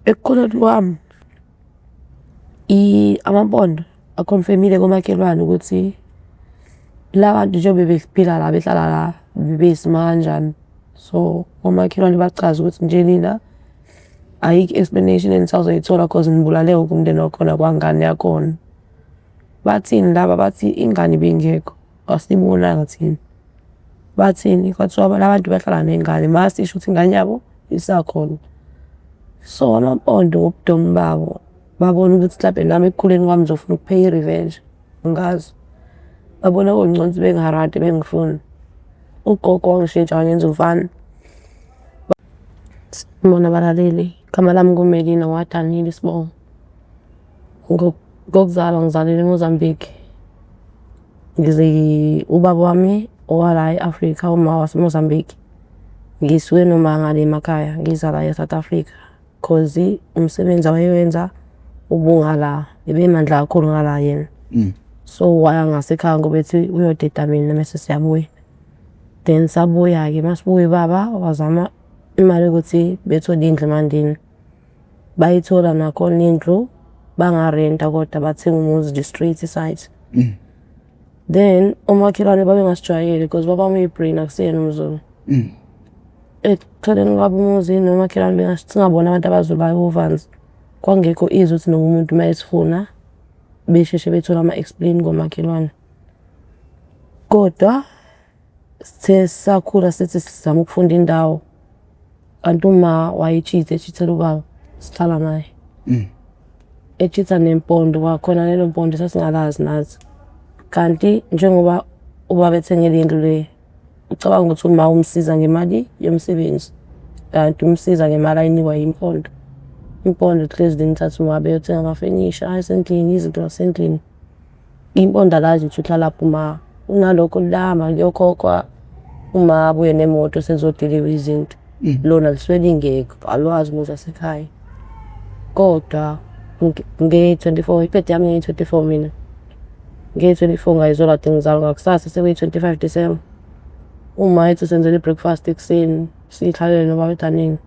Ekukhuleni kwami, amaMpondo a-confirm-ile komakhelwane ukuthi la bantu njengoba bephila la behlala la bebesima kanjani. So, omakhelwane bachaze ukuthi nje nina ayikho i-explanation enisazoyithola cause nibulale wonke umndeni wakhona kwangane yakhona. Bathini laba? Bathi ingane ibingekho, asiyibonanga thina. Bathini? Kwathiwa la bantu bahlala nengane, masisho ukuthi ingane yabo isakhona. So, amaMpondo ngobudomu babo babona ukuthi mhlampe nami ekukhuleni kwami ngizofuna uku-pay-a i-revenge, angazi. Babona kungcono ukuthi bengiharade bengifuni. Ugogo wangishintsha wangenza umfana. Sanibona balaleli, igama lami nguMelina wakwaDanile isibongo. Ngokuzalwa ngizalelwe eMozambique. Ngize ubaba wami owala e-Afrika, uma waseMozambique. Ngisuke noma ngale emakhaya ngiza la e-South Africa cause umsebenzi awayewenza ubungala, ebenamandla kakhulu ngala yena. So waya ngasekhaya ngoba ethi uyodeda mina mese siyabuya. Then sabuya-ke, masibuya ubaba wazama imali yokuthi bethole indlu eMandini. Bayithola nakhona indlu, bangarenta kodwa bathenga umuzi nje straight site. Then omakhelwane babengasijwayele because baba wami uyi-brain akusiyena umZulu. Ekutholeni kwabo umuzi nomakhelwane singabona abantu abazulayo ovanzi. Kwakungekho easy ukuthi noma umuntu uma esifuna besheshe bethole ama-explain komakhelwane. Kodwa sithe sisakhula sithi sizama ukufunda indawo, kanti uma waye-cheat-a e-cheat-ela ubaba, sihlala naye. E-cheat-a nempondo kwakhona lelo mpondo sasingalazi nathi. Kanti njengoba ubaba ethenge le ndlu le, ucabanga ukuthi uma umsiza ngemali yomsebenzi, kanti umsiza ngemali ayinikwa yimpondo. Impondo hlezi limthatha uma beyothenga amafenisha asendlini, izinto zasendlini. Impondo alazi ukuthi uhlalaphi uma. Kunalokho lihamba liyokhokhwa uma abuye nemoto sezodiliva izinto. Lona lisuke lingekho, alwazi umuzi wasekhaya. Kodwa nge-24, i-birthday yami ngeyi-24 mina. Ngeyi-24 ngayizolo kade ngizalwa ngakusasa sekuyi-25 December. Uma ethi usenzela i-breakfast ekuseni, siyihlalele nobaba edaningi.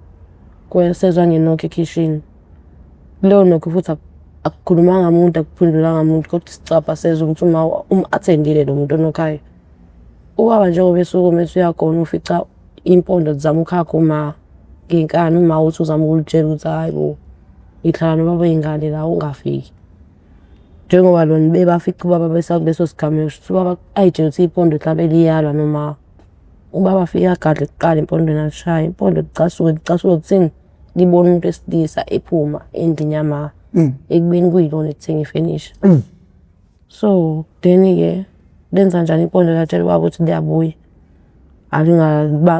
Sezwa nge-knock ekhishini. Kuleyo knock futhi akukhulumanga muntu, akuphendulanga muntu kodwa isicabha sezwa ukuthi uma um-attend-ile lo muntu onokhayo. Ubaba njengoba esukuma ethi uyagona ufica impondo zizama ukuhaga uma ngenkani, uma uthi uzama ukulitshela ukuthi hhayi bo, ngihlala nobaba wey'ngane la ungafiki. Njengoba lona bebafica ubaba besakuleso sigameko shuthi ubaba ay'tshele ukuthi impondo mhlampe liyalwa noma ubaba afike agadle kuqala empondweni alishaye, impondo licasuke licasuke kuthini? Libona umuntu wesilisa ephuma endlini yama ekubeni kuyilona elithenga ifenisha. So then-ke lenza njani impondo latshela ubaba ukuthi liyabuya.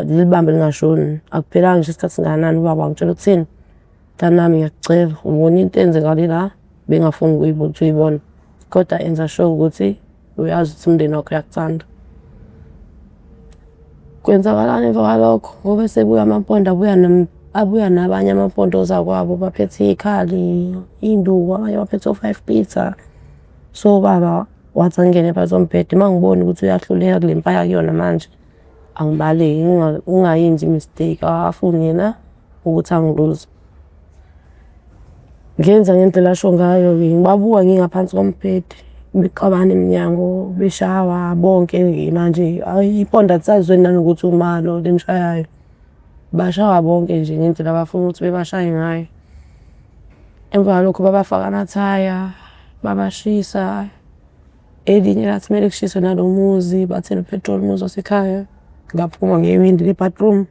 Lilibambe lingashoni. Akuphelanga ngisho isikhathi singakanani ubaba wangitshela ukuthini? Mntanami ngiyakucela ubona into eyenzekale la bengingafuni ukuthi uyibone kodwa enza sure ukuthi uyazi ukuthi umndeni wakho uyakuthanda. Kwenzakalani emva kwalokho? Ngoba esebuya amampondo abuya abuya nabanye amampondo ozakwabo baphethe iy'khali, iy'nduku, abanye baphethe o-five litre. So ubaba wathi angingene phakathi kombhede uma ngibona ukuthi uyahluleka kule mpi akuyona manje, angibaleke ngingayenzi i-mistake akafuni yena ukuthi angiluze. Ngenza ngendlela asho ngayo-ke, ngibabuka ngingaphansi kombhede, bexabana emnyango, beshawa bonke manje iponda alisazweni nanokuthi uma lo limshayayo. Bashawa bonke nje ngendlela abafuna ukuthi bebashaye ngayo. Emva kwalokho babafaka amathaya, babashisa. Elinye lathi kumele kushiswe nalo muzi, bathele u-petrol umuzi wasekhaya. Ngaphuma ngewindi le-bathroom,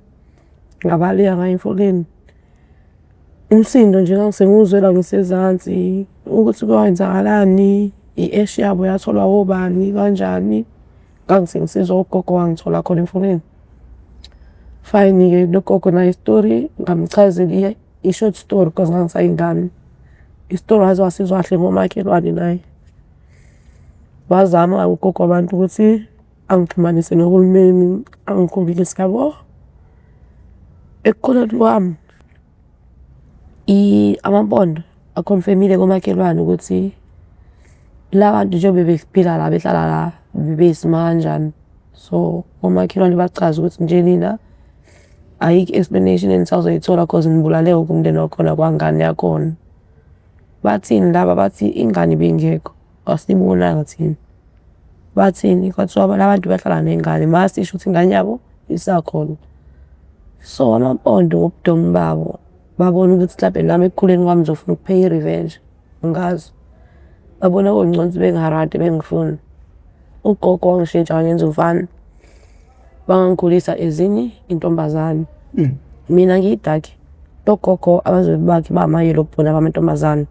ngabaleka ngaya emfuleni. Umsindo nje ngangisengiwuzwela ngisezansi ukuthi kwenzakalani, i-ash yabo yatholwa obani, kanjani. Ngangisengisizwa ugogo wangithola khona emfuleni. Fine-ke nogogo naye isitori ngamchazela i-short story because ngangisayingane. Isitori waze wasizwa kahle ngomakhelwane naye. Wazama ugogo wabantu ukuthi angixhumanise nohulumeni angikhombise yabo. Ekukhuleni kwami, amaMpondo a-confirm-ile komakhelwane ukuthi la bantu njengoba bephila la behlala la bebesima kanjani. So omakhelwane bachaze ukuthi nje nina Ayikho i-explanation enisazoyithola cause nibulale wonke umndeni wakhona kwangane yakhona. Bathini laba? Bathi ingane ibingekho, asiyibonanga thina. Bathini? Kwathiwa la bantu bahlala nengane, masisho ukuthi ingane yabo isakhona. So, amaMpondo ngobudomu babo, babona ukuthi mhlampe nami ekukhuleni kwami ngizofuna ukupheya i-revenge, angazi. Babona kungcono ukuthi bengiharade bengifuni. Ugogo wangishintsha wangenza umfana, wangangikhulisa as ini? Intombazane. Mina ngiyi-dark, lo gogo abazukulu bakhe bama-yellow bone abamantombazane.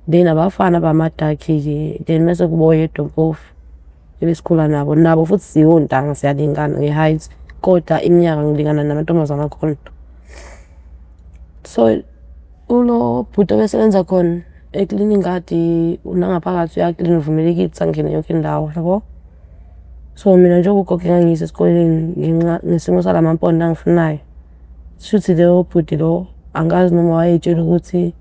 Then abafana bama-dark-ke, then mese kuba oyedwa ompofu ebesikhula nabo. Nabo futhi siwontanga siyalingana nge-height, kodwa iminyaka ngilingana namantombazane akhona. So, ulo bhuti obesebenza khona eklina ingadi nangaphakathi uyaklina uvumelekile ukuthi angene yonke indawo yabo. So mina njengoba ugogo engangiyisa esikoleni ngenxa ngesimo salamampondo angifunayo, shuthi loyo bhuti lo angazi noma wayey'tshela ukuthi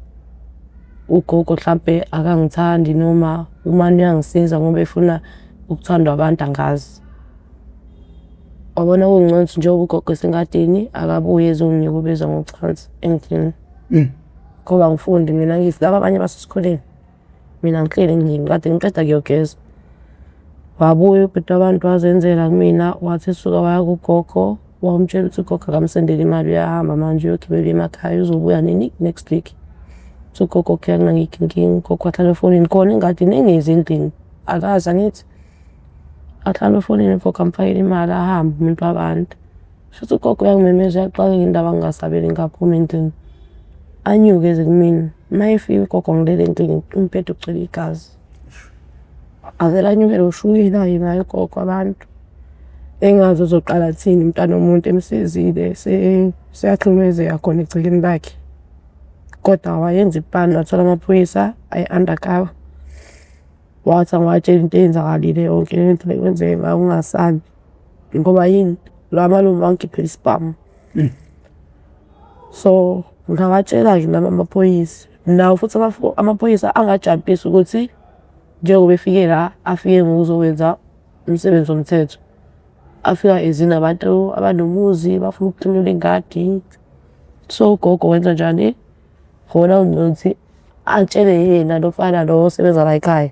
ugogo hlampe akangithandi noma umane uyangisiza ngoba efuna ukuthandwa abantu angazi. Wabona kungcono ukuthi njengoba ugogo esengadini akabuye ezonginyukubeza ngocansi endlini. Ngoba angifundi mina ngithi laba abanye basesikoleni, mina ngihleli endlini kade ngiqeda kuyogeza. Wabuya ubhuti wabantu wazenzela kumina wathi esuka waya kugogo wamtshela ukuthi ugogo akamsendele imali uyahamba manje uyogibela emakhaya uzobuya nini? Next week. Uthi ugogo okay akunangikho inkinga, ugogo wahlala efonini khona engadini engezi endlini akazi angithi. Ahlale efonini ugogo amfakele imali ahambe umuntu wabantu. Shuthi ugogo uyangimemeza uyaxakeka indaba ngingasabeli ngingaphumi endlini. Anyuke eze kumina. Uma efika ugogo ngilele endlini umbhede ugcwele igazi. Avele anyukele ushukela-ke naye ugogo abantu. Engazi uzoqala athini umntwana womuntu emsizile seyahlukumezeka khona egcekeni lakhe. Kodwa wayenza ipani wathola amaphoyisa ayi-undercover. Wathi angiwatshele into eyenzakalile yonke lento ekwenzeke ngayo ngingasabi. Ngoba yini? La malume wangikhiphela isibhamu. So ngawatshela-ke nami amaphoyisa. Nawo futhi amaphoyisa angajampisi ukuthi njengoba efike la afike ngokuzokwenza umsebenzi womthetho. Afika eze nabantu abanomuzi bafuna ukuklinela ingadi. So ugogo wenza njani? Ngibona kungcono ukuthi atshele yena lo mfana lo osebenza la ekhaya.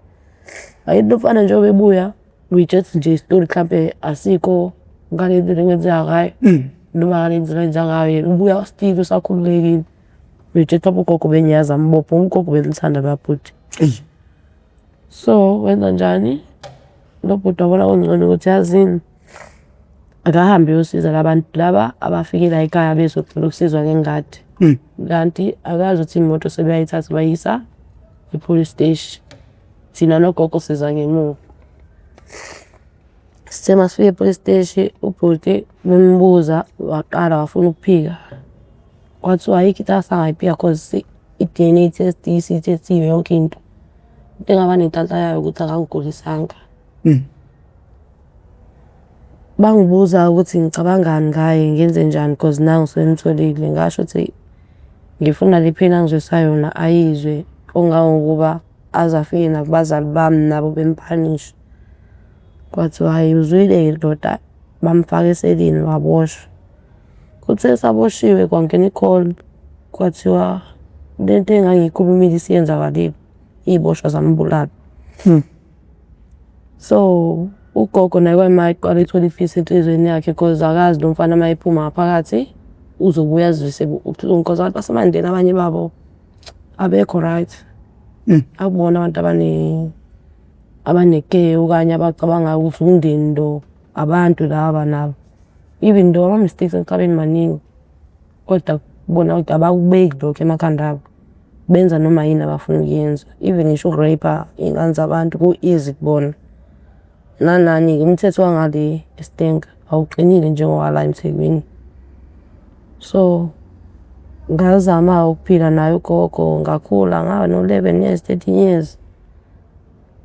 Angithi lo mfana njengoba ebuya uyitshethi nje isitori mhlampe asikho ngale ndlela ekwenzeka ngayo noma ngale ndlela enza ngayo yena ubuya still usakhululekile. Uyitshethi mhlawumbe ugogo bengiyazi ambophe ngoba ugogo bemthanda loya bhuti. So wenza njani? Lo bhuti wabona kungcono ukuthi yazini akahambe uyosiza la bantu laba abafike la ekhaya bezocela ukusizwa ngengadi. Kanti akazi ukuthi imoto sebeyayithatha bayisa e-police station. Thina nogogo siza ngemuva. Sithe masifika e-police station ubhuti bembuza waqala wafuna ukuphika. Kwathiwa ayikho into asangayiphika cause i-D_N_A test isithethiwe yonke into. Into engaba nenhlanhla yayo ukuthi akangigulisanga. Bangibuza ukuthi ngicabangani ngaye ngenzenjani cause nangu sengimtholile. Ngasho ukuthi ngifuna le pain angizwisa yona ayizwe okungangokuba aze afike nakubazali bami nabo bemphanishe. Kwathiwa hhayi uzwile-ke ndoda, bamfaka eselini waboshwa. Kuthe esaboshiwe kwangena i-call kwathiwa lento engangiyikhulumile isiyenzakalile, iy'boshwa zambulala. So ugogo naye kwayima eqala ethola i-peace enhliziyweni yakhe cause akazi lo mfana uma ephuma ngaphakathi uzobuya azwise ubuhlungu cause abantu basemandeni abanye babo abekho right. Akubona abantu abane-care okanye abacabangayo ukuthi umndeni lo, abantu laba nabo. Even though ama-mistakes emhlabeni maningi kodwa bona abakubeki lokho emakhanda abo. Benza noma yini abafuna ukuyenza. Even ngisho uku-rape-a iy'ngane zabantu ku-easy kubona. Nanani-ke umthetho wangale eStenga awuqinile njengowala eThekwini. So ngazama-ke ukuphila naye ugogo ngakhula ngaba no-eleven years, 13 years.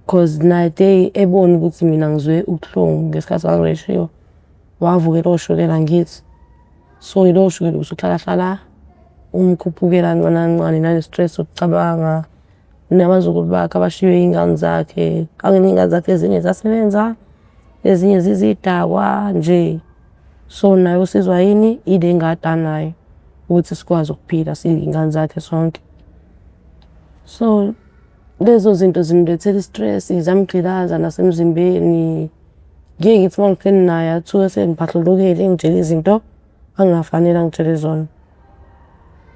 Cause naye day ebona ukuthi mina ngizwe ubuhlungu ngesikhathi ngangireshiwe, wavukela oshukela angithi. So yilowo shukela usuhlala hlala umkhuphukela kancane kancane nane-stress sokucabanga. Nabazukulu bakhe abashiywe iy'ngane zakhe, kanye ney'ngane zakhe ezinye ziyasebenza, ezinye zizidakwa nje. So naye usizwa yini? Ile ngadi anayo ukuthi sikwazi ukuphila siyiy'ngane zakhe sonke. So lezo zinto zimlethela i-stress, ziyamgqilaza nasemzimbeni. Ngiye ngithi uma ngihleli naye athuke esengiphahlulukile engitshela izinto angafanele angitshele zona.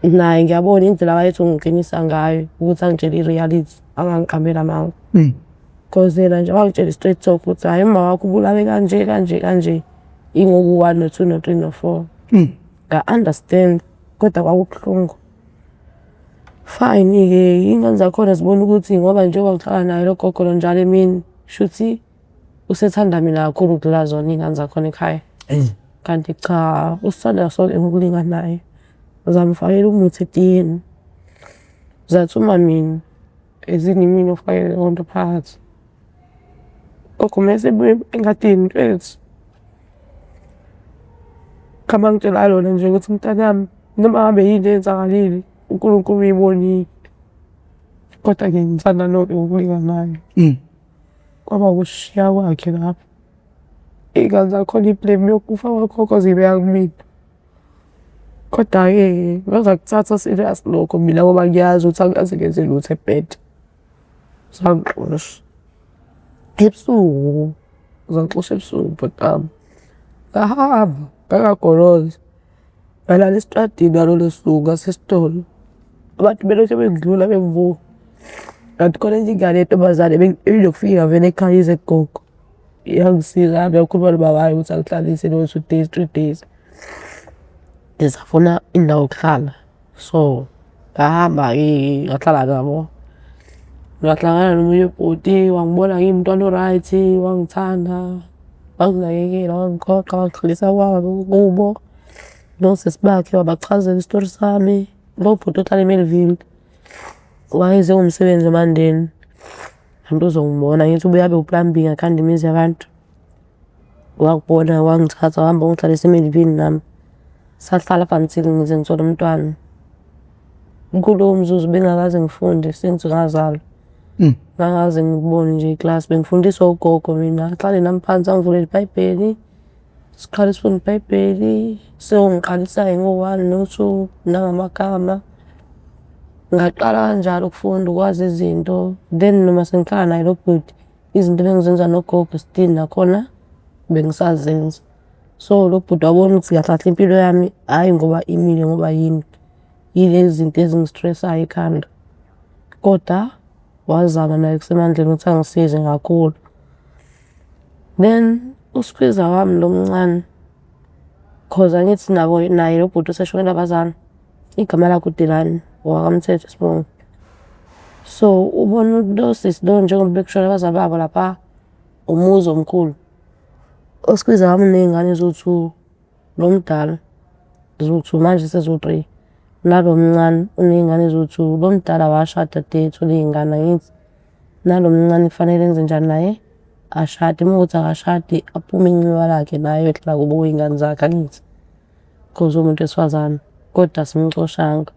Naye ngiyabona indlela awayethi ungiqinisa ngayo ukuthi angitshele i-reality, angangiqambeli amanga. Cause yena nje wangitshela i-straight talk ukuthi hhayi uma wakho ubulawe kanje kanje kanje, ingoku-one no-two no-three no-four. Nga-understand kodwa kwakubuhlungu. Fine-ke iy'ngane zakhona zibona ukuthi ngoba njengoba ngihlala naye lo gogo lo njalo emini, shuthi usethanda mina kakhulu ukudlula zona iy'ngane zakhona ekhaya. Kanti cha, usithanda sonke ngokulinganayo. Zamfakela umuthi etiyeni, zathuma mina as in imina ofake leyo nto phakathi. Gogo mesebuya engadini mfethu, igama angitshela lona nje ukuthi mntanami noma ngabe yini eyenzakalile uNkulunkulu uyibonile, kodwa ngiyanithanda nonke ngokulinganayo. Kwaba ukushiya kwakhe lapho. Iy'ngane zakhona i-blame yokufa kwagogo ziyibeka kumina. Koda-ke ngangakuthatha serious lokho mina ngoba ngiyazi ukuthi angikaze ngenze lutho e-bad. Zangixosha ebusuku, zangixosha ebusuku bhuti wami. Ngahamba ngangagoloza, ngalala estradini ngalolo suku ngasesitolo. Abantu belokhu bengidlula bengibuka. Kanti khona enye ingane yentombazane ebinokufika vele ekhaya ize kugogo. Yangisiza yahamba yayokhuluma nobaba wayo ukuthi angihlalise leyo 2 days, 3 days. Ngisafuna indawo yokuhlala. So, ngahamba-ke ngahlala nabo. Ngahlangana nomunye ubhuti wangibona ngiwumntwana o-right, wangithanda, wanginakekela, wangiqoqa, wangihlalisa kwabo kubo. Nosisi bakhe wabachazela isitori sami. Lo bhuti ohlala e-Melville wayeze ngomsebenzi eMandeni. Umuntu uzongibona ngithi ubuye abe u-plumbing akhande imizi yabantu. Wakubona wangithatha wahamba wangihlalisa e-Melville nami. Sahlala up until ngize ngithole umntwana. Kulowo mzuzu bengingakaze ngifunde since ngazalwa. Ngangakaze ngikubone nje iklasi, bengifundiswa ugogo mina. Ahlale nami phansi angivulele iBhayibheli, siqale sifunde iBhayibheli, seyongiqalisa-ke ngo-one no-two nangamagama. Ngaqala kanjalo ukufunda ukwazi izinto, then noma sengihlala naye lo bhuti, izinto ebengizenza nogogo still nakhona bengisazenza. So lo bhuti wabona ukuthi kahle kahle impilo yami hhayi ngoba imile ngoba yini, yilezi zinto ezingi-stress-ayo ekhanda. Koda wazama naye kusemandleni ukuthi angisize kakhulu. Then uskwiza wami lo mncane, cause angithi nabo naye lo bhuti useshonelwe abazali, igama lakhe uDelani owakaMthetho isibongo. So ubona lo sisi lo njengoba bekushone abazali babo lapha, umuzi omkhulu. Uskwiza wami uney'ngane eziwu-two, lo mdala ziwu-two manje seziwu-three. Nalo mncane uney'ngane eziwu-two, lo mdala washada de ethola iy'ngane angithi. Nalo mncane kufanele enze njani naye? Ashade, uma kuwukuthi akashadi aphume inxiwa lakhe naye ayohlala kubo kwey'ngane zakhe angithi. Cause uwumuntu wesifazane, kodwa asimxoshanga.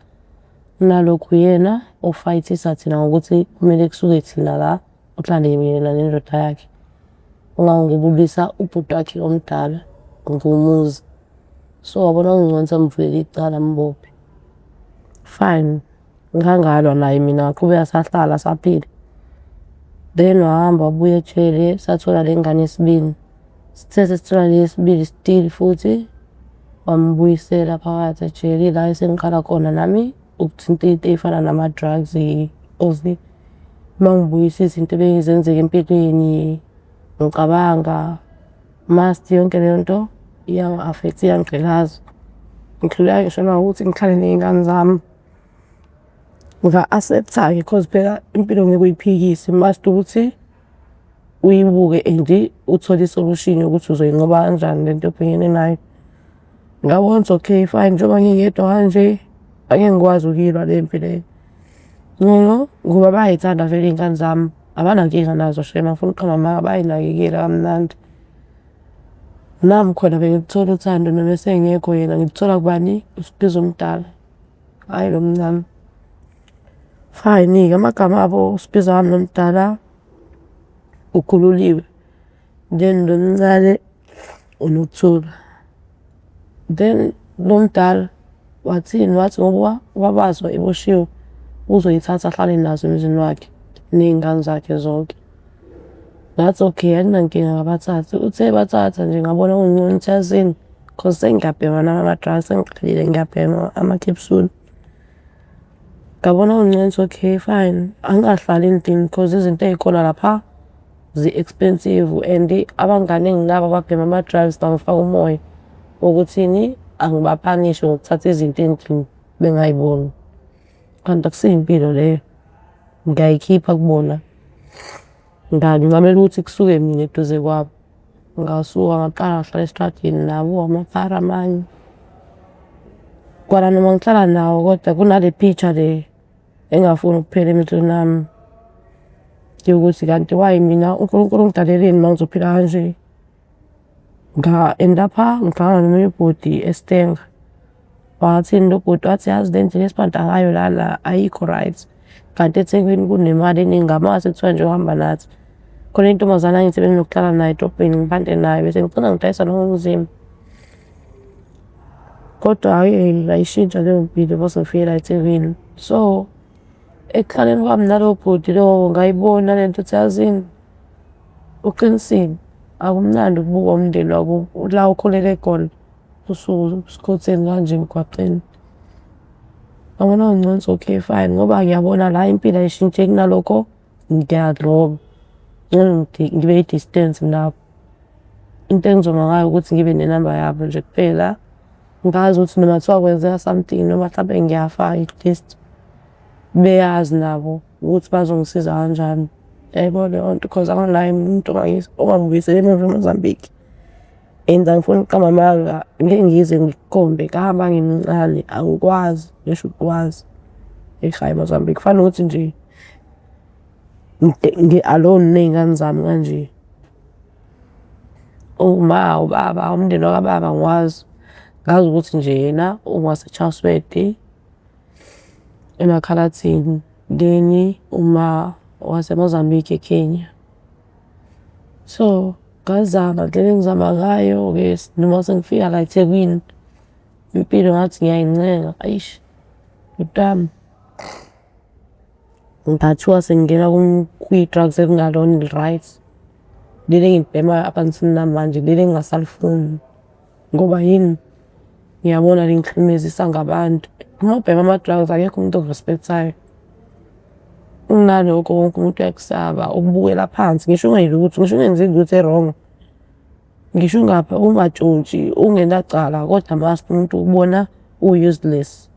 Kunalokhu uyena o-fight-isa thina ngokuthi kumele kusuke thina la, kuhlale yena nendoda yakhe. Ungangobulisa ubhuti wakhe omdala ngomuzi. So wabona kungcono ukuthi amvulele icala ambophe. Fine, ngangalwa naye mina ngaqhubeka sahlala saphila. Then wahamba wabuya ejele sathola le ngane yesibili. Sithe sesithola le yesibili still futhi wambuyisela phakathi ejele ila esengiqala khona nami ukuthinta into ey'fana nama-drugs cause uma ngibuyisa izinto ebengizenzeka empilweni ngicabanga must yonke leyo nto iyangi-affect-a iyangigqilaza. Ngihluleka ngisho nawukuthi ngihlale ney'ngane zami. Nga-accept-a-ke cause phela impilo ngeke uyiphikise must ukuthi uyibuke and uthole i-solution yokuthi uzoyinqoba kanjani lento obhekene nayo. Ngabona ukuthi okay fine njengoba ngingedwa kanje angeke ngikwazi ukuyilwa le mpi le. Ngcono ngoba bayay'thanda vele iy'ngane zami, abanankinga nazo shame angifuni ukuqamba amanga bayay'nakekela kamnandi. Nami khona bengiluthola uthando noma esengekho yena ngiluthola kubani? Usibiza omdala, hhayi lo mncane. Fine-ke amagama abo uSibiza wami nomdala ukhululiwe, then lo mncane uNokuthula. Then lo mdala wathini, wathi ngoba ubabazwa eboshiwe uzoyithatha ahlale nazo emzini wakhe ney'ngane zakhe zonke. Ngathi okay, anginankinga akabathathe. Uthe ebathatha nje ngabona kungcono ukuthi yazini, cause sengiyabhema nami ama-drugs, sengiqhelile ngiyabhema ama-capsule. Ngabona kungcono ukuthi okay fine, angingahlali endlini cause izinto ey'khona lapha zi-expensive and abangani enginabo ababhema ama-drugs bangifaka umoya wokuthini angibaphanishe ngokuthatha izinto endlini bengay'boni. Kanti akusiyo impilo leyo, ngiyayikhipha kubona. Ngincamela ukuthi kusuke mina eduze kwabo. Ngasuka ngaqala ngahlala estradini nabo amaphara amanye. Kona noma ngihlala nawo kodwa kunale picture le engafuni ukuphela emehlweni ami yokuthi kanti why mina uNkulunkulu ungidaleleni uma ngizophila kanje. Nga-end up-a ngihlangana nomunye ubhuti eStanger. Wathini lo bhuti, wathi yazi le ndlela esiphanda ngayo lana ayikho right. Kanti eThekwini kunemali eningi ngamazi kuthiwa nje uhamba nathi. Khona intombazane angithi benginokuhlala nayo edrobheni ngiphande nayo bese ngigcina ngidayisa nangomzimba. Kodwa hhayi ngayishintsha leyo mpilo mase ngifike la eThekwini. So, ekuhlaleni kwami nalowo bhuti lowo ngayibona le nto ukuthi yazini uqinisile, akumnandi ukubukwa umndeni wakubo la okhulele khona ususikhotheni kanje emgwaqeni. Ngabona kungcono ukuthi okay fine ngoba ngiyabona la impilo ayishintsheki kunalokho ngiyadroba. Ngcono ngibe i-distance nabo. Into engizoma ngayo ukuthi ngibe nenamba yabo nje kuphela. Ngazi ukuthi noma kuthiwa kwenzeka something noma hlampe ngiyafa at least beyazi nabo ukuthi bazongisiza kanjani. Yayibona leyo nto cause anginaye umuntu ongangibuyisela emuva eMozambique. And angifuni ukuqamba amanga, ngeke ngize ngikukhombe ngahamba ngimncane angikwazi ngisho ukukwazi ekhaya eMozambique. Kufana nokuthi nje ngi-alone ney'ngane zami kanje. Uma, ubaba, umndeni wakababa angiwazi. Ngazi ukuthi nje yena ungowase-Chatsworth eMakhalathini, then uma owaseMozambique eKenya. So, ngazama ndlela engizama ngayo-ke noma sengifika la eThekwini, impilo ngathi ngiyayincenga, eish bhuti wami. Ngathiwa sengingena kwi-drugs ekungalona eli-right. Leli engilibhemayo up until namanje leli engingasalifuni. Ngoba yini? Ngiyabona lingihlukumezisa ngabantu. Uma ubhema ama-drugs akekho umuntu oku-respect-ayo. Kunalokho wonke umuntu uyakusaba, ukubukela phansi ngisho ungenzi lutho, ngisho ungenzi lutho e-wrong. Ngisho ungatshontshi, ungenacala kodwa mase umuntu ukubona u-useless.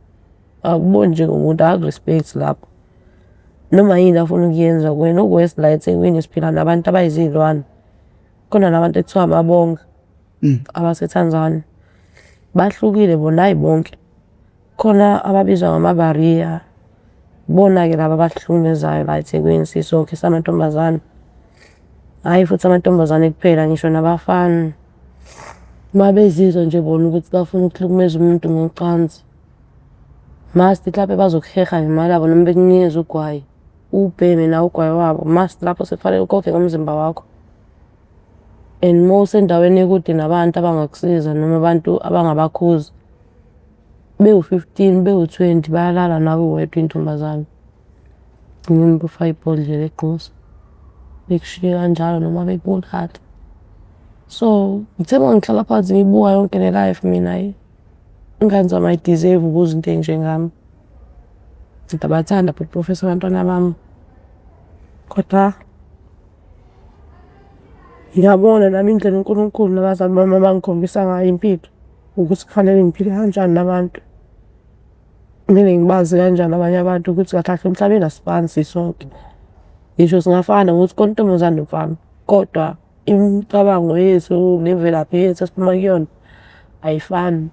Akuboni njengomuntu, akaku-respect lapho. Noma yini afuna ukuyenza kuwena, oku-worse la eThekwini siphila nabantu abayizilwane. Khona nabantu ekuthiwa amabonga abaseTanzania. Bahlukile bona hhayi bonke. Khona ababizwa ngamabariya, ibona-ke laba abasihlukumezayo la eThekwini sisonke samantombazane. Hhayi futhi amantombazane kuphela ngisho nabafana. Uma bezizwa nje bona ukuthi bafuna ukuhlukumeza umuntu ngocansi, must hlampe bazokuheha ngemali yabo noma bekunikeze ugwayi, uwubheme nawe ugwayi wabo, must lapho sekufanele ukhokhe ngomzimba wakho. And uma usendaweni ekude nabantu abangakusiza noma abantu abangabakhuza, bewu-15 bewu-20 bayalala nawe uwedwa intombazane. Gcine befaka ibhodlela egqoza, bekushiye kanjalo noma bekubulale. So, ngithe uma ngihlala phansi ngiyibuka yonke le life mina hhayi, ingane zami ayi-deserve ukuzwa into ey'njengami. Ngiyabathanda futhi Professor abantwana bami, kodwa ngiyabona nami indlela uNkulunkulu nabazali bami abangikhombisa ngayo impilo, ukuthi kufanele ngiphile kanjani nabantu. Kumele ngibazi kanjani abanye abantu ukuthi kahle kahle emhlabeni asifani sisonke. Ngisho singafana ngokuthi khona intombazane nomfana, kodwa imicabango yethu nemvelaphi yethu esiphuma kuyona ayifani.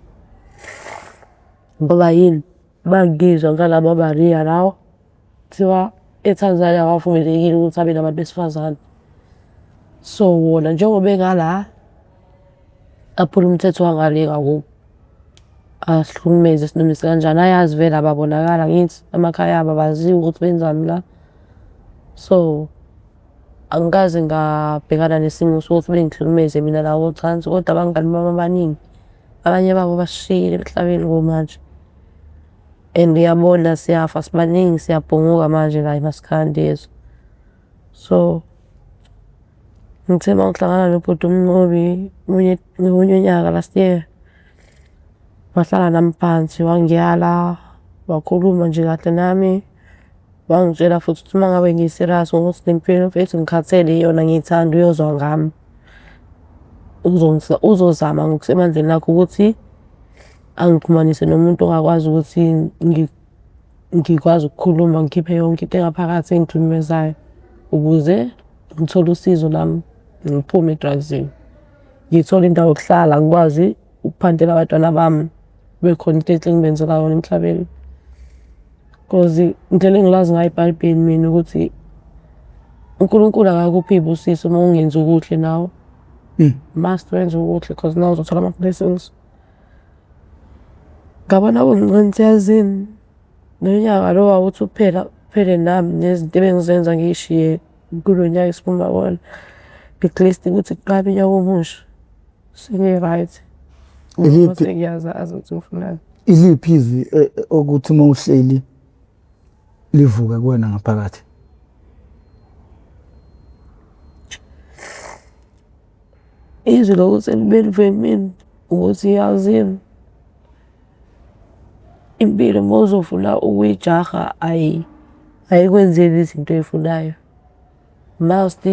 Ngoba yini? Uma ngizwa ngalama bariya lawa, kuthiwa eTanzania awavumelekile ukuthi abe nabantu besifazane. So wona njengoba engala aphula umthetho wangale ngakubo, asihlukumeze sinoma isikanjani. Ayazi vele ababonakali angithi emakhaya abo abaziwa ukuthi benzani la. So angikaze ngabhekana nesimo sokuthi bengihlukumeze mina la ngocansi kodwa abangani bami abaningi Abanye babo basishiyile emhlabeni kumanje. And uyabona siyafa sibaningi siyabhunguka manje la emaskandi yezwa. So, ngithe uma ngihlangana nobhuti uMnqobi ngomunye unyaka last year, wahlala nami phansi wangiyala, wakhuluma nje kahle nami. Wangitshela futhi ukuthi uma ngabe ngi-serious ngokuthi le mpilo mfethu ngikhathele iyona angiyithandi uyozwa ngami. Uzozama ngokusemandleni akhe ukuthi angixhumanise nomuntu ongakwazi ukuthi ngikwazi ukukhuluma ngikhiphe yonke into engaphakathi engihlukumezayo ukuze ngithole usizo nami ngiphume e-drugs-ini. Ngithole indawo yokuhlala ngikwazi ukuphandela abantwana bami, kube khona into enhle engibenzela yona emhlabeni. Cause indlela engilazi ngayo iBhayibheli mina ukuthi uNkulunkulu akakuphi iy'busiso uma ungenzi okuhle nawe. Must wenze okuhle cause nawe uzothola ama-blessings. Ngabona kungcono ukuthi yazini lo nyaka lo awuthi uphela uphele nami nezinto ebengizenza ngiy'shiye kulo nyaka esiphuma kuwona. At least ukuthi kuqale unyaka omusha sengi-right. Sengiyazazi ukuthi ngifunani. Iliphi izwi okuthi uma uhleli livuke kuwena ngaphakathi? Izwi lokuthi libe kumina ukuthi yazini impilo uma uzofuna ukuyijaha ayikwenzeli izinto oy'funayo. Must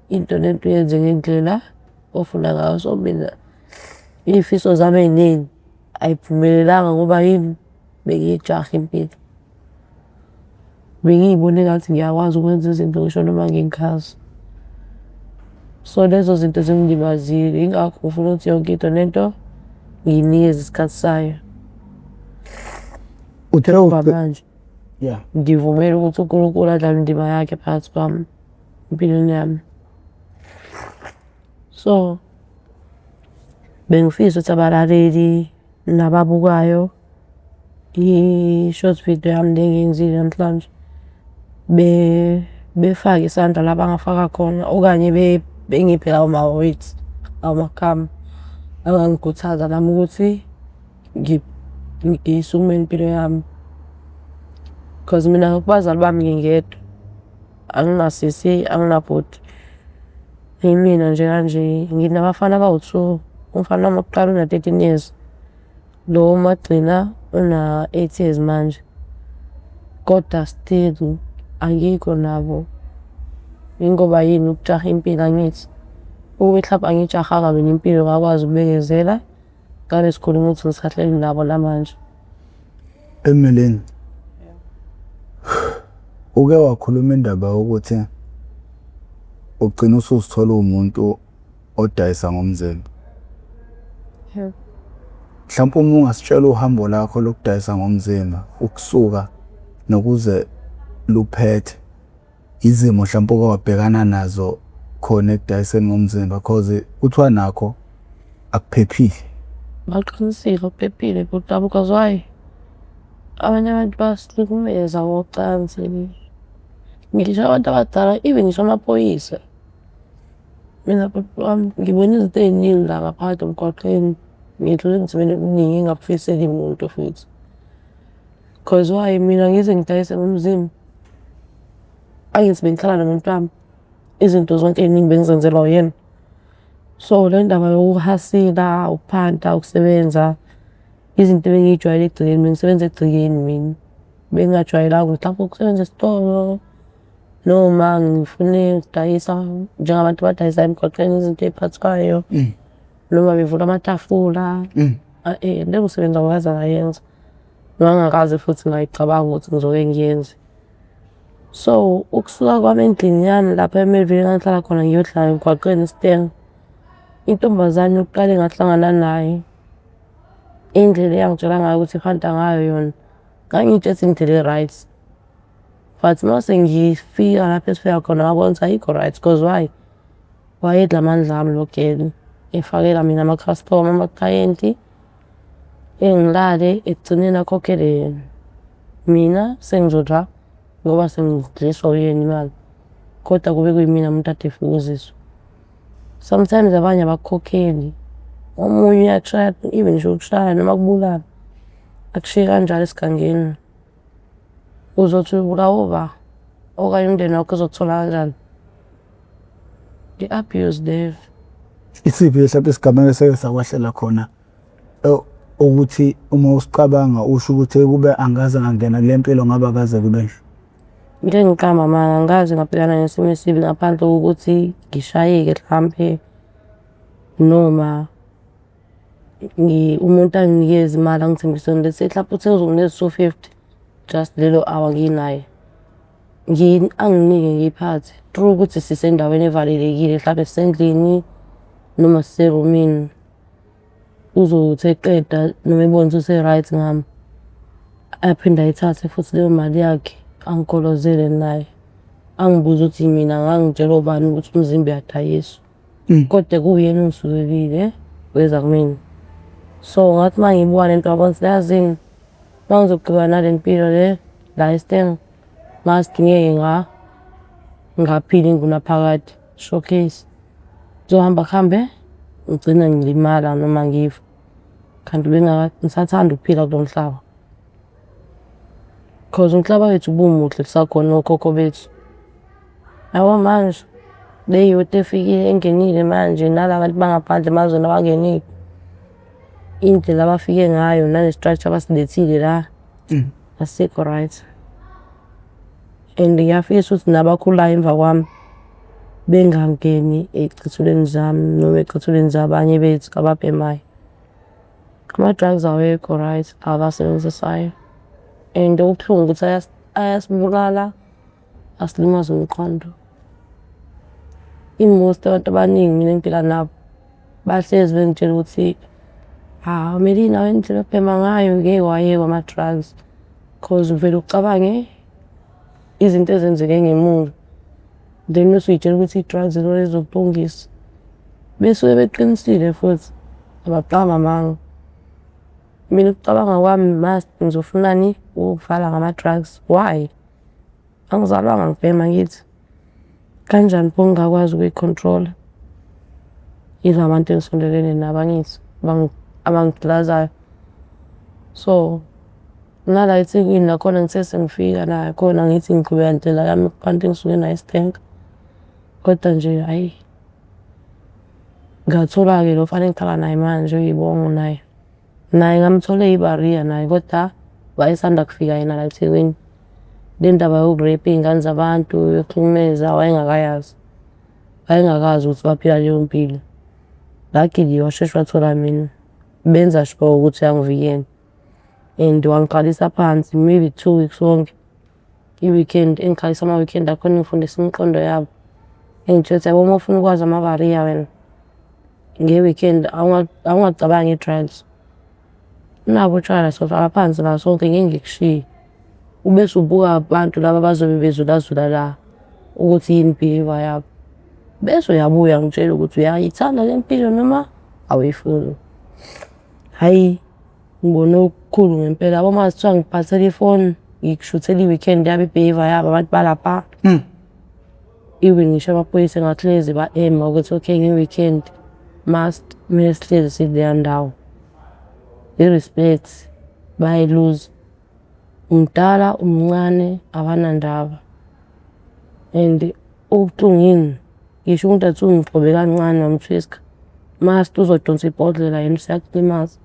into nento uyenze ngendlela ofuna ngayo. So mina iy'fiso zami ey'ningi ayiphumelelanga ngoba yini? Bengiyijaha impilo. Bengiy'bona engathi ngiyakwazi ukwenza izinto ngisho noma ngingikhazi. So lezo zinto zingilimazile yingakho ngifuna ukuthi yonke into nento ngiyinikeze isikhathi sayo. Uthe Manje ngivumele ukuthi uNkulunkulu adlale indima yakhe phakathi kwami empilweni yami. So bengifisa ukuthi abalaleli nababukayo i-short video yami le engiyenzile namhlanje befake isandla la bangafaka khona okanye bengiphe lawo ma-words, lawo magama angangikhuthaza nami ukuthi ngiyisukumele impilo yami. Cause mina kubazali bami ngingedwa, anginasisi, anginabhuti. Yimina nje kanje, nginabafana abawu-two. Umfana wami wokuqala una-13 years, lo wamagcina una-8 years manje. Kodwa still angikho nabo. Yingoba yini? Ukujaha impilo angithi. Ukube hlampe angiyijahanga mina impilo ngakwazi ukubekezela, ngabe sikhuluma ukuthi ngisahleli nabo namanje. Emeleni, uke wakhuluma indaba yokuthi ugcina usuzithola uwumuntu odayisa ngomzimba. Yebo. Mhlawumpe uma ungasitshela uhambo lakho lokudayisa ngomzimba ukusuka nokuze luphethe, izimo mhlawumpe oke wabhekana nazo khona ekudayiseni ngomzimba cause kuthiwa nakho akuphephile. Baqinisile akuphephile bhuti wami cause why? Abanye abantu bayasihlukumeza ngocansi. Ngisho abantu abadala, even ngisho amaphoyisa. Mina bhuti wami ngibone izinto ey'ningi la ngaphandle emgwaqeni. Ngidlule emzimeni eminingi engingakufiseli muntu futhi. Cause why? Mina ngize ngidayise ngomzimba. Angithi bengihlala nomuntu wami, izinto zonke ey'ningi bengizenzelwa uyena. So le ndaba yokuhasila, ukuphanta, ukusebenza, izinto ebengiy'jwayele egcekeni, bengisebenza egcekeni mina. Bengingajwayelanga ukuthi mhlampe ukusebenza esitolo noma ngifune ukudayisa njengabantu abadayisa emgwaqeni izinto ey'phathwayo noma bevula amatafula. Leyo msebenzi angikaze ngayenza. Ngangingakaze futhi ngayicabanga ukuthi ngizoke ngiyenze. So ukusuka kwami endlini yami lapha eMayville engangihlala khona ngiyohlala emgwaqeni isitena, intombazane yokuqala engahlangana nayo, indlela eyangitshela ngayo ukuthi ihanta ngayo yona, ngangiy'tshela ukuthi indlela e-right. But mase ngifika lapho esifika khona ngabona ukuthi ayikho right cause why? Wayedla amandla ami lo girl, efakela mina ama-customer, amaklayenti, engilale ekugcineni akhokhele yena. Mina sengizodla ngoba sengidliswa uyena imali, kodwa kube kuyimina umuntu ade efukuziswa. Sometimes abanye abakukhokheli. Omunye uyakushaya even ngisho ukushaya noma akubulale, akushiye kanjalo esigangeni. Uzothi ubulawa uba? Okanye umndeni wakho uzokuthola kanjani? I-abuse leyo. Isiphi mhlawumbe isigameko esake sakwehlela khona ukuthi uma usicabanga usho ukuthi kube angikaze ngangena kule mpilo ngabe akaze kube nje? Ngeke ngiqambe amanga, angikaze ngabhekana nesimo esibi ngaphandle kokuthi ngishayeke hlampe noma umuntu anginikeze imali angithembise yona. Let's say hlampe uthe uzonginikeza u-250 just lelo hour nginaye. Anginike ngiyiphathe through ukuthi sisendaweni evalelekile hlampe sisendlini noma siserumini. Uzothi eqeda noma ebona ukuthi use-right ngami, aphinde ayithathe futhi leyo mali yakhe angigolozele naye. Angibuze ukuthi mina ngangitshelwa ubani ukuthi umzimba uyadayiswa. Kodwa kuwuyena ongisukelile weza kumina. So ngathi uma ngiyibuka le nto ngabona ukuthi yazini, uma ngizoqhubeka nale mpilo le la eSteng, must ngeke ngaphila ingunaphakade, showcase. Kuzohamba kuhambe ngigcine ngilimala noma ngifa. Kanti ngisathanda ukuphila kulo mhlaba. Cause umhlaba wethu ubumuhle kusakhona okhokho bethu. Yabo manje le youth efikile engenile manje nala bantu bangaphandle emazweni abangenile, indlela abafike ngayo nale-structure abasilethile la, asikho right. And ngiyafisa ukuthi nabakhulayo emva kwami bengangeni ey'cathulweni zami noma ey'cathulweni zabanye bethu ababhemayo. Ama-drugs awekho right abawasebenzisayo and okubuhlungu ukuthi ayasibulala, asilimaze umqondo. I-most abantu abaningi mina engiphila nabo bahlezi bengitshela ukuthi, hawu Melina wena indlela obhema ngayo ngeke wayeka ama-drugs cause uvele ucabange izinto ezenzeke ngemuva then bese uy'tshela ukuthi i-drugs ilona elizokulungisa. Besuke beqinisile futhi abaqambi amanga. Mina ukucabanga kwami must ngizofunani ukuvala ngama-drugs, why? Angizalwanga ngibhema angithi? Kanjani pho ngingakwazi ukuyi-control-a? Yila bantu engisondelene nabo angithi abangigilazayo. So nala eThekwini nakhona ngithe sengifika nakhona ngithi ngiqhubeka nendlela yami yokuphanda engisuke nayo eStenga. Kodwa nje hhayi, ngathola-ke lo mfana engihlala naye manje oyibongo naye. Naye ngamthola eyi-barrier naye kodwa wayesanda kufika yena la eThekwini. Le ndaba yoku-rape iy'ngane zabantu, yokuhlukumeza wayengakayazi. Wayengakazi ukuthi baphila leyo mpilo. Luckily washeshe wathola mina. Benza sure ukuthi uyangivikela and wangiqalisa phansi maybe 2 weeks wonke. I-weekend engikhalisa ama-weekend akhona engifundisa imiqondo yabo. Engitshela ukuthi yabo uma ufuna ukwazi ama-barrier wena nge-weekend awungacabangi i-drugs. Nabo utshwala sohlala phansi la sonke ngeke ngikushiye. Ubese ubuka abantu laba abazobe bezulazula la ukuthi yini i-behaviour yabo. Bese uyabuya ungitshele ukuthi uyayithanda le mpilo noma awuyifuni. Hhayi, ngibone okukhulu ngempela yabo uma kuthiwa ngikuphathela ifoni ngikushuthela i-weekend yabo i-behaviour yabo abantu balapha. Even ngisho amaphoyisa engahlezi ba-ema ukuthi okay nge-weekend must kumele sihlezi sikuleya ndawo. I-respect bayayiluza. Umdala umncane abanandaba and okubuhlungu yini, ngisho umuntu athi ungigxobe kancane wamthwiska, must uzodonsa ibhodlela yena useyakulimaza.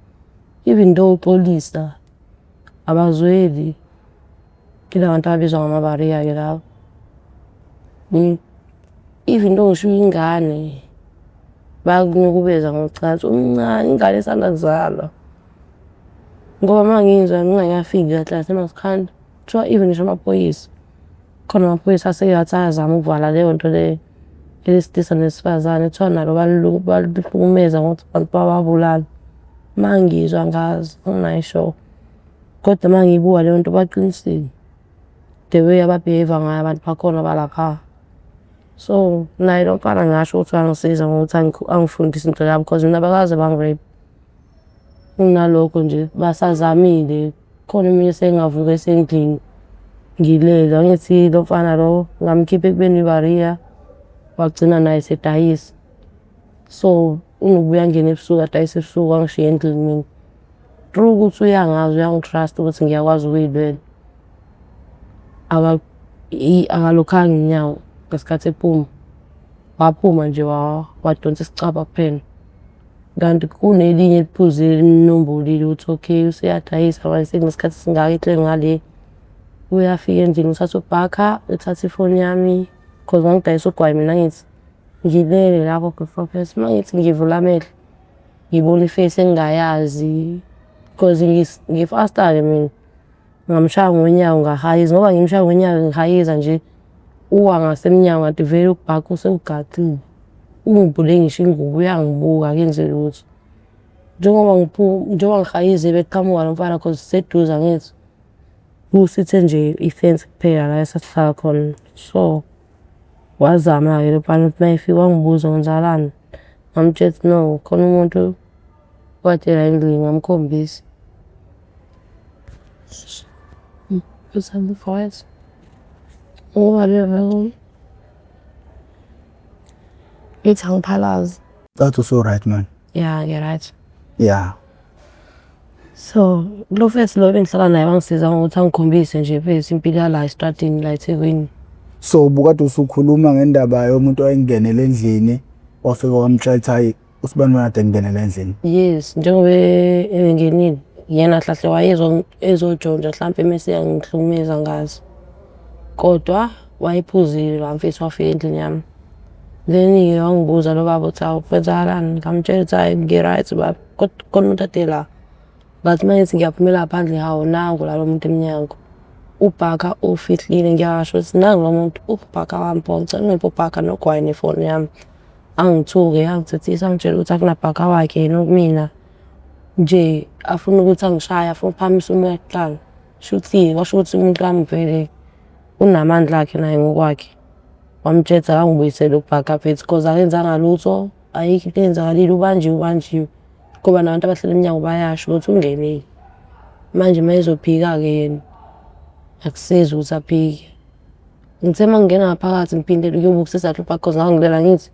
Even though uxolisa abazweli. Yila bantu ababizwa ngama-barrier-ke laba. Even though ngisho uyingane bayakunukubeza ngocansi, umncane ingane esanda kuzalwa. Ngoba uma ngizwa ngingakafiki kahle kahle emakhanda, kuthiwa even ngisho amaphoyisa, khona amaphoyisa aseke athi ayazama ukuvala leyo nto leyo eyesilisa nesifazane, kuthiwa nalo baluhlukumeza ngokuthi abantu bayababulala. Uma ngizwa angazi, anginayo i-sure. Kodwa uma ngiyibuka leyo nto baqinisile, the way aba-behave-a ngayo abantu bakhona balapha. So naye lo mfana ngingasho ukuthi wangisiza ngokuthi angifundise into yabo cause mina abakaze bangi-rape. Kunalokho nje basazamile, khona omunye esengavuka esendlini ngilele. Angithi lo mfana lo ngamkhipha ekubeni i-barrier, wagcina naye esedayisa. So Unokubuya angene ebusuku adayise ebusuku angishiye endlini mina. True ukuthi uyangazi uyangi-trust ukuthi ngiyakwazi ukuy'lwela. Akalokhanga emnyango ngesikhathi ephuma. Waphuma nje wadonsa isicabha kuphela. Kanti kunelinye eliphuzile elimnombolile ukuthi okay useyadayisa manje sekunesikhathi esingaka ehleli ngale. Uyafika endlini uthatha ubhakha, uthatha ifoni yami cause ngangidayisa ugwayi mina angithi. Ngilele lapho before uma ngithi ngivula amehlo ngibona i-face engingayazi cause ngifasta-ke mina. Ngamshaya ngonyawo ngahayiza ngoba ngimshaya ngonyawo ngihayiza nje uwa ngasemnyango kanti vele ubhakha usewugaxile. Ungibhule ngisho ingubo uyangibuka akenzi lutho. Njengoba njengoba ngihayiza beqhamuka lo mfana cause siseduze angithi. Kusithe nje ifensi kuphela la esasihlala khona. So wazama-ke lo mfana ukuthi uma efika wangibuza kwenzakalani. Ngamtshela ukuthi no khona umuntu okade ela endlini ngamkhombisa. Voice. Ngithi angiphalazi. Cathi usu-right man. Ya, ngi-right. Ya. So lo mfethu lo bengihlala naye wangisiza ngokuthi angikhombise nje mfethu impilo yala estradini la eThekwini. So ubukade usukhuluma ngendaba yomuntu owayengenele endlini wafika wamtshela ukuthi hayi usibani kade engenele endlini. Yes, njengoba engenile yena hlahle wayezo ezojonja hlampe mese yangihlukumeza ngazi. Kodwa wayephuzile la mfethu wafika endlini yami. Then-ke wangibuza lo baba ukuthi hawu kwenzakalani? Ngamtshela ukuthi hhayi ngi-right baba kodwa khona umuntu ade la. Ngathi uma ngithi ngiyaphumela phandle hawu nangu la lo muntu emnyango. Ubhakha ufihlile ngiyasho ukuthi nangu lo muntu ubhakha wamponca ungiphe ubhakha nogwayi nefoni yami. Angithuke angithethise angitshele ukuthi akunabhakha wakhe yena kumina. Nje afuna ukuthi angishaye afuna ukuphakamisa umoya kuqala. Shuthi kwasho ukuthi umuntu wami vele unamandla akhe naye ngokwakhe. Wamtshela ukuthi akangibuyisele ubhakha mfethu cause akenzanga lutho, ayikho into eyenzakalile ubanjiwe ubanjiwe. Ngoba nabantu abahleli emnyango bayasho ukuthi ungenile. Manje uma ezophika-ke yena akusizi ukuthi aphike. Ngithe uma ngingena ngaphakathi ngiphindele ukuyobukisisa kahle ubhakha cause ngangilela angithi.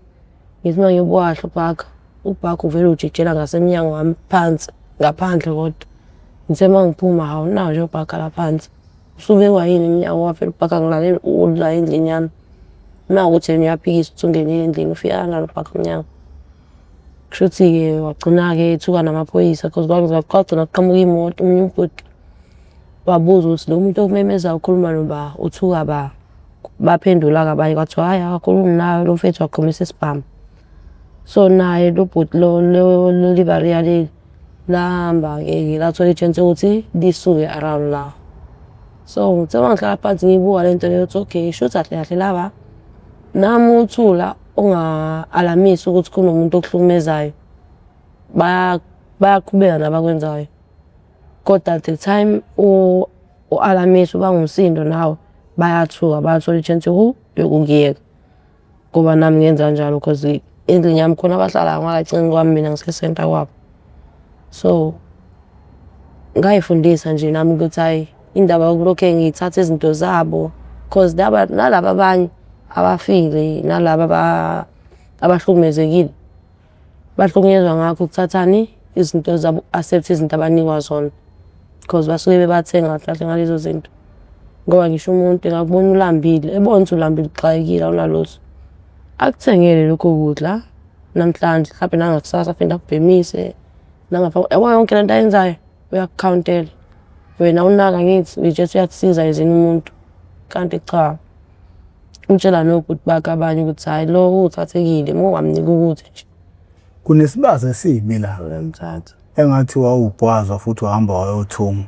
Ngithi uma ngiyobuka kahle ubhakha, ubhakha uvele ujikijela ngasemnyango wami phansi ngaphandle kodwa. Ngithe uma ngiphuma hawu nawu nje ubhakha la phansi. Usubekwa yini emnyango ngoba phela ubhakha ngilalele la endlini yami. Uma kuwukuthi yena uyaphikisa ukuthi ungenile endlini ufika kanjani ubhakha emnyango. Kushuthi-ke wagcina-ke ethuka namaphoyisa cause kwagcina kuqhamuka imoto omunye ubhuti wabuza ukuthi lo muntu okumemezayo ukhuluma noba uthuka ba. Baphendula-ke abanye kwathiwa hhayi akakhulumi nawe lo mfethu waqhumisa isibhamu. So naye lo bhuti lo leli bariya leli lahamba-ke lathola i-chance yokuthi lisuke around la. So ngithe uma ngihlala phansi ngiyibuka le nto leyo ukuthi okay shuthi kahle kahle laba nami uthula unga-alamisi ukuthi kunomuntu okuhlukumezayo bayaqhubeka nabakwenzayo. Kodwa at the time u-alamisa ubanga umsindo nawe bayathuka bayathola i-chance yokukuyeka. Ngoba nami ngenza kanjalo cause endlini yami khona abahlalayo ngala eceleni kwami mina ngisesenta kwabo. So ngay'fundisa nje nami ukuthi hhayi indaba yokulokhe ngithatha izinto zabo cause nalaba abanye abafile nalaba abahlukumezekile bahlukunyezwa ngakho ukuthathani izinto zabo uku-accept izinto abanikwa zona cause basuke bebathenga kahle kahle ngalezo zinto. Ngoba ngisho umuntu engakubona ulambile ebona ukuthi ulambile uxakekile awunalutho, akuthengele lokho kudla namhlanje mhlampe nangakusasa aphinde akubhemise yabo yonke lento ayenzayo uyakukhawuntela. Wena awunaki angithi uy'tshela ukuthi uyakusiza as in umuntu kanti cha. Utshela nobhuti bakhe abanye ukuthi hhayi lo uthathekile uma ungamnika ukuthi nje. Kunesibazi esibi la. Uyamthatha. Engathi wawugwazwa futhi wahamba wayothunga.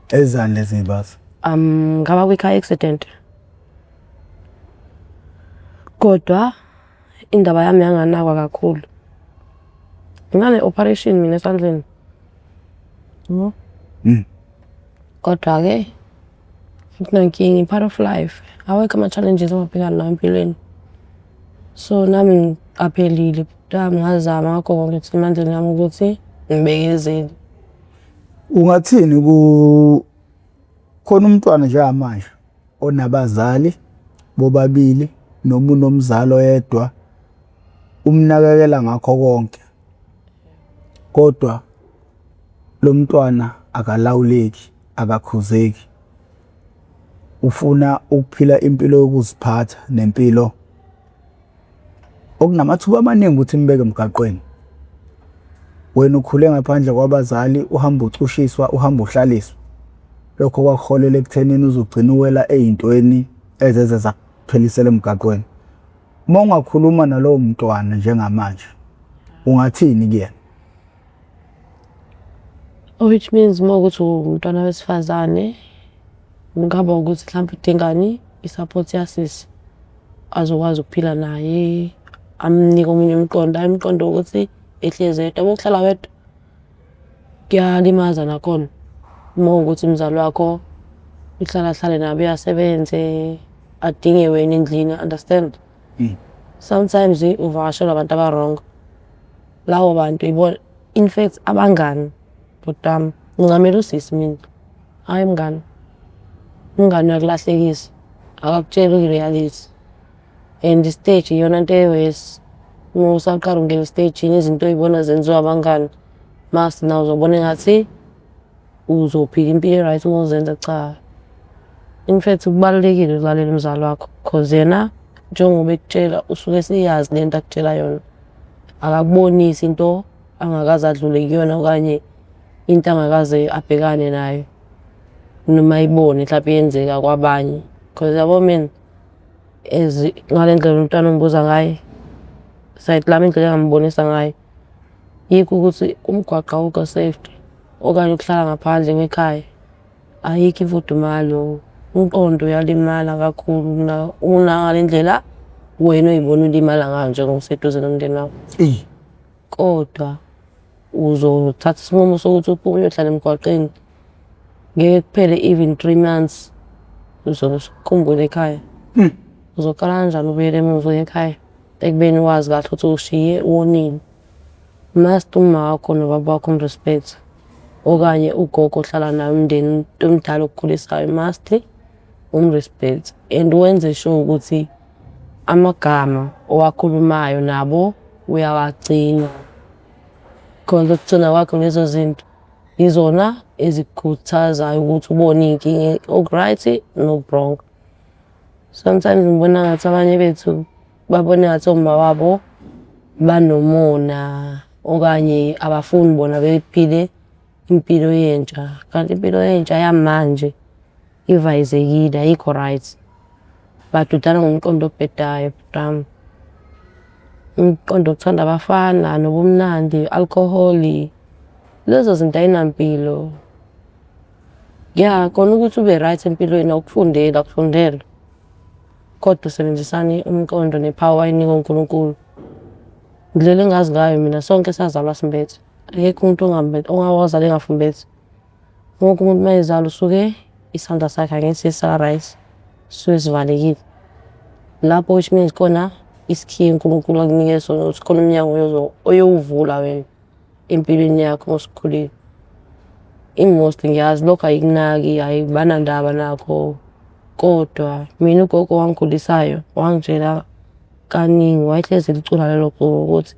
Ezani lezi y'bazi? Ngaba kwi-car accident. Kodwa indaba yami yanganakwa kakhulu. Ngane-operation mina esandleni. Yabo? Kodwa-ke akunankinga i-part of life. Awekho ama-challenges ongabhekana nawo empilweni. So nami ngiqaphelile bhuti wami ngazama ngakho konke okusemandleni ami ukuthi ngibekezele. Ungathini ku khona umntwana njengamanje onabazali bobabili noma unomzali oyedwa umnakekela ngakho konke. Kodwa lo mntwana akalawuleki, akakhuzeki. Ufuna ukuphila impilo yokuziphatha nempilo okunamathuba amaningi ukuthi imbeke emgaqweni. Wena ukhule ngaphandle kwabazali, uhamba ucushiswa, uhamba uhlaliswa. Lokho kwakuholela ekuthenini uzugcina uwela ey'ntweni ezeze zakuphelisela emgaqweni. Uma ungakhuluma nalowo mntwana njengamanje, ungathini kuyena? Which means uma ukuthi umntwana wesifazane kungaba ukuthi mhlawumbe udingani i-support yasisi azokwazi ukuphila naye, amnike omunye umqondo, hhayi umqondo wokuthi ehlezi yedwa. Yabo ukuhlala wedwa kuyalimaza nakhona uma kuwukuthi umzali wakho uhlala ahlale naye abuye asebenze adinge wena endlini, understand? Sometimes uvakashelwa abantu aba-wrong. Labo bantu ibona, in fact abangani bhuti wami, ngincamela usisi mina, hhayi umngani. Umngani uyakulahlekisa, akakutsheli i-reality and i-stage iyona nto e-worse. Uma usaqala ungena esitejini izinto oy'bona zenziwa abangani, mase nawe uzobona engathi uzophila impilo e-right uma uzenza, cha. In fact kubalulekile ukulalela umzali wakho cause yena njengoba ekutshela usuke eseyazi lento akutshela yona. Akakubonisi into angakaze adlule kuyona okanye into angakaze abhekane nayo noma ayibone mhlampe yenzeka kwabanye. Cause yabo mina as ngale ndlela umntwana ongibuza ngayo, side lami indlela engingambonisa ngayo yikho ukuthi umgwaqo awukho safe okanye ukuhlala ngaphandle kwekhaya ayikho imfudumalo, umqondo uyalimala kakhulu kunangale ndlela wena oy'bona ulimala ngayo njengoba useduze nomndeni wakho. Kodwa uzothatha isinqumo sokuthi uphume uyohlala emgwaqeni, ngeke kuphele even 3 months uzobe usukhumbula ekhaya. Uzoqala kanjani ubuyele emuva uye ekhaya ekubeni wazi kahle ukuthi ushiye wonile? Must uma wakho nobaba wakho um-respect okanye ugogo ohlala naye umndeni umuntu omdala okukhulisayo must um-respect and wenze sure ukuthi amagama owakhulumayo nabo uyawagcina. Cause ukugcina kwakho lezo zinto yizona ezikukhuthazayo ukuthi ubone iy'nkinga oku-right noku-wrong. Sometimes ngibona ngathi abanye bethu babona engathi oma wabo banomona okanye abafuni bona bephile impilo yentsha, kanti impilo yentsha yamanje ivayizekile ayikho right. Badudana ngomqondo obhedayo bhuti wami. Umqondo wokuthanda abafana nobumnandi, alcohol, lezo zinto ay'nampilo. Ya khona ukuthi ube right empilweni awukufundeli akufundelwa, kodwa usebenzisani umqondo ne-power oyinikwe uNkulunkulu. Indlela engazi ngayo mina sonke sazalwa simbethe, akekho umuntu owazalwa engafumbethe. Wonke umuntu uma ezalwa usuke isandla sakhe angithi sa-right, sisuke sivalekile. Lapho which means khona isikhiye uNkulunkulu akunikeze sona ukuthi khona umnyango oyowuvula wena empilweni yakho uma usukhulile. I-most ngiyazi lokho ayikunaki, ayibanandaba nakho, kodwa mina ugogo owangikhulisayo wangitshela kaningi, wayehlezi elicula lelo culo ukuthi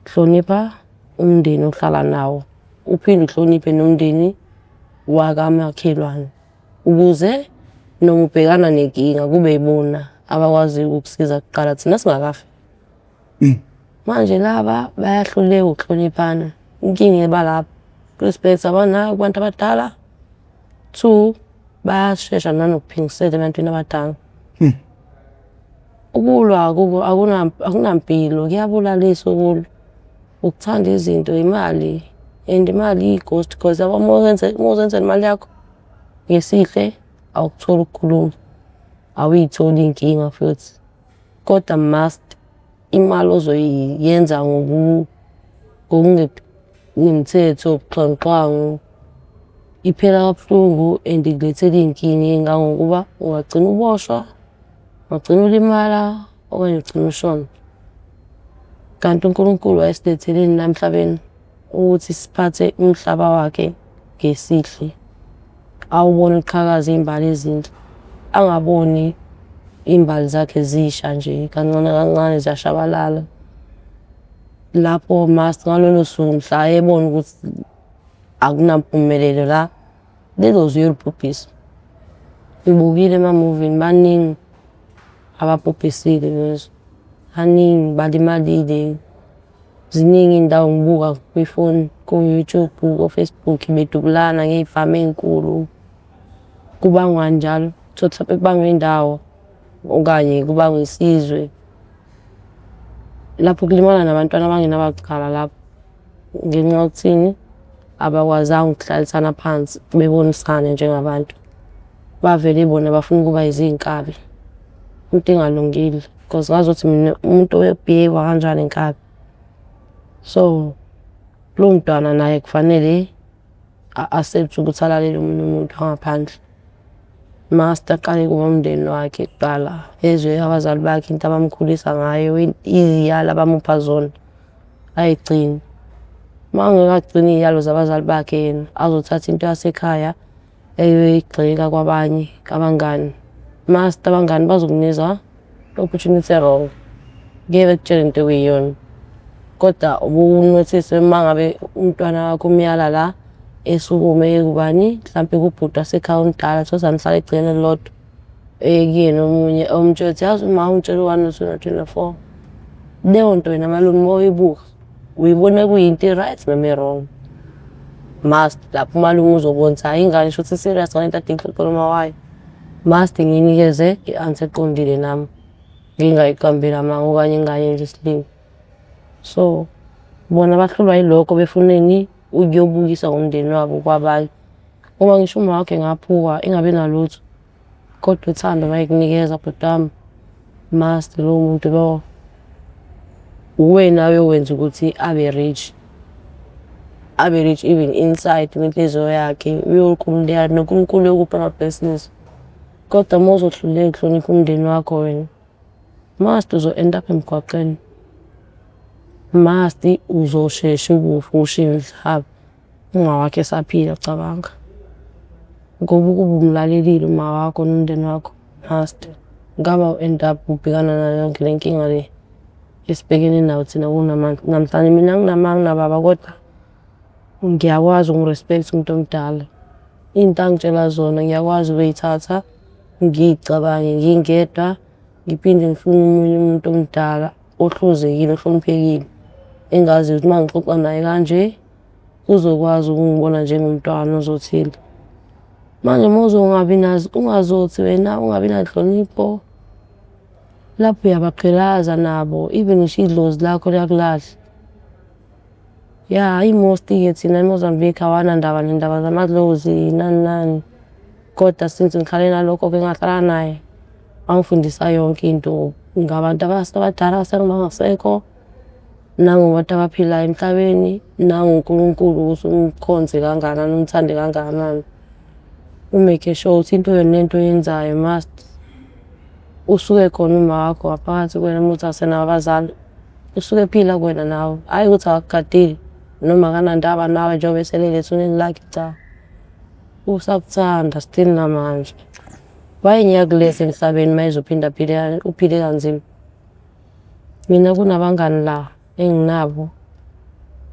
hlonipha umndeni ohlala nawo, uphinde uhloniphe nomndeni wakamakhelwane ukuze noma ubhekana nenkinga kube yibona abakwaziyo ukukusiza kuqala thina singakafi. Manje laba bayahluleka ukuhloniphana, inkinga iba lapho. Respect abanayo kubantu abadala. Two, bayashesha nanokuphindisela ebantwini abadala. Ukulwa akunampilo, kuyabulalisa ukulwa. Ukuthanda izinto, imali and imali iyi-ghost cause yabo uma uzenzela imali yakho ngesihle awukutholi ukukhuluma, awuyitholi iy'nkinga futhi. Kodwa must imali ozoyenza ngokungemthetho, ubuxhwanguxhwangu, iphela kabuhlungu and ikulethela iy'nkinga ey'ngangokuba ungagcina uboshwa, ungagcina ulimala okanye ugcine ushona. Kanti uNkulunkulu wayesiletheleni la emhlabeni ukuthi siphathe umhlaba wakhe ngesihle. Awubone uqhakaza iy'mbali ezinhle, angaboni iy'mbali zakhe zisha nje kancane kancane ziyashabalala. Lapho must ngalolo suku mhla ebona ukuthi akunampumelelo la, lelo zwe uyolibhubhisa. Ngibukile emamuvini baningi ababhubhisile lezwe, baningi balimalile. Ziningi iy'ndawo ngibuka kwifoni, ko-YouTube, ko-Facebook bedubulana ngey'bhamu ey'nkulu. Kubangwani njalo? Uthole ukuthi hlampe kubangwa indawo okanye kubangwa isizwe. Lapho kulimala nabantwana abangenabacala lapho ngenxa yokuthini? Abakwazanga ukuhlalisana phansi bebonisane njengabantu. Bavele bona bafuna ukuba izinkabi. Into engalungile because ngazi ukuthi mina umuntu oyo-behave-a kanjalo inkabi. So lowo mntwana naye kufanele a-accept ukuthi alalele omunye umuntu wangaphandle. Must aqale kuwumndeni wakhe kuqala, ezwe abazali bakhe into abamkhulisa ngayo, iy'yalo abamupha zona ayigcine. Uma ngeke agcine iy'yalo zabazali bakhe yena azothatha into yasekhaya eyoyigxeka kwabanye abangani. Must abangani bazokunikeza i-opportunity e-wrong. Ngeke bekutshele into ekuyiyona. Kodwa ubuku-notice uma ngabe umntwana wakho umyala la esukume eye kubani, mhlampe kubhuti wasekhaya omdala tholukuthi anihlali egcekeni elilodwa, eye kuyena omunye omtshela ukuthi yazi uma ungitshela u-one no two no three no four. Leyo nto wena malume uma uyibuka uyibona kuyinto e-right noma e-wrong? Must lapho umalume uzobona ukuthi hhayi ingane shuthi i-serious ngale nto ade ngixoxela uma wayo. Must ngiyinikeze i-answer eqondile nami, ngingayiqambeli amanga okanye ngingayenzi isilima. So bona bahlulwa yilokho befuneni ukuyobukisa ngomndeni wabo kwabanye. Uma ngisho uma wakho engaphuka engabi nalutho kodwa uthando bayikunikeza bhuti wami, must lowo muntu lowo uwena oyowenza ukuthi abe rich. Abe rich even inside kwinhliziyo yakhe, uyokhululeka noNkulunkulu uyokupha ama-blessings. Kodwa uma uzohluleka ukuhlonipha umndeni wakho wena, must uzo-end up emgwaqeni. Must uzoshesha ukufa ushiye umhlaba uma wakho esaphila cabanga. Ngoba ukuba umlalelile uma wakho nomndeni wakho, must ngabe awu-end up ubhekana nayo yonke le nkinga le esibhekene nayo thina namhlanje. Mina anginamanga anginababa kodwa ngiyakwazi uku-respect umuntu omdala. Into angitshela zona ngiyakwazi ukuy'thatha ngiy'cabange ngingedwa, ngiphinde ngifune omunye umuntu omdala ohluzekile, ohloniphekile, engaziyo ukuthi uma ngixoxa naye kanje uzokwazi ukungibona njengomntwana ozothile. Manje uma uzongabi nazo, ungazothi wena ungabi nanhlonipho, lapho uyabagqilaza nabo even ngisho idlozi lakho liyakulahla. Ya, i-most-ke thina eMozambique awanandaba nendaba zamadlozi nani nani. Kodwa since ngihlale nalokho-ke ngahlala naye, wangifundisa yonke into ngabantu abadala asebangasekho, nangobantu abaphilayo emhlabeni, nangoNkulunkulu ukuthi umkhonze kangakanani, umthande kangakanani. U-make sure ukuthi into nento oyenzayo must usuke khona uma wakho ngaphakathi kuwena uma uthi awusenabo abazali, usuke ephila kuwena nawe. Hhayi ukuthi akakugadile noma akanandaba nawe njengoba eselele ethuneni lakhe, cha. Usakuthanda still namanje. Wayengeke akulethe emhlabeni uma ezophinda aphile uphile kanzima. Mina kunabangani la enginabo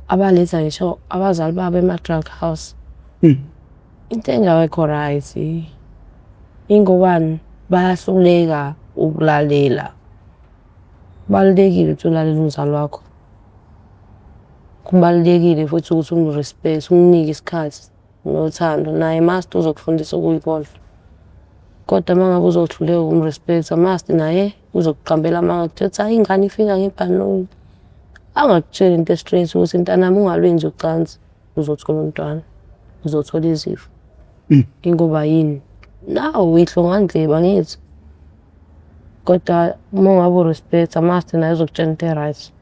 abaletha ngisho abazali babo ema-drug house. Into engekho right ingobani bayahluleka ukulalela. Kubalulekile ukuthi ulalele umzali wakho. Kubalulekile futhi ukuthi umu-respect, umnike isikhathi nothando. Naye must uzokufundisa okuyikona. Kodwa uma ngabe uzohluleka ukum-respect-a must naye uzokuqambela amanga akutshele ukuthi hhayi ingane ifika ngebhanoyi. Angakutsheli into e-straight ukuthi mntanami ungalwenzi ucansi uzothola umntwana, uzothola izifo. Ingoba yini? Nawe uyihlongandlebe angithi? Kodwa uma ngabe u-respect-a must naye uzokutshela into e-right.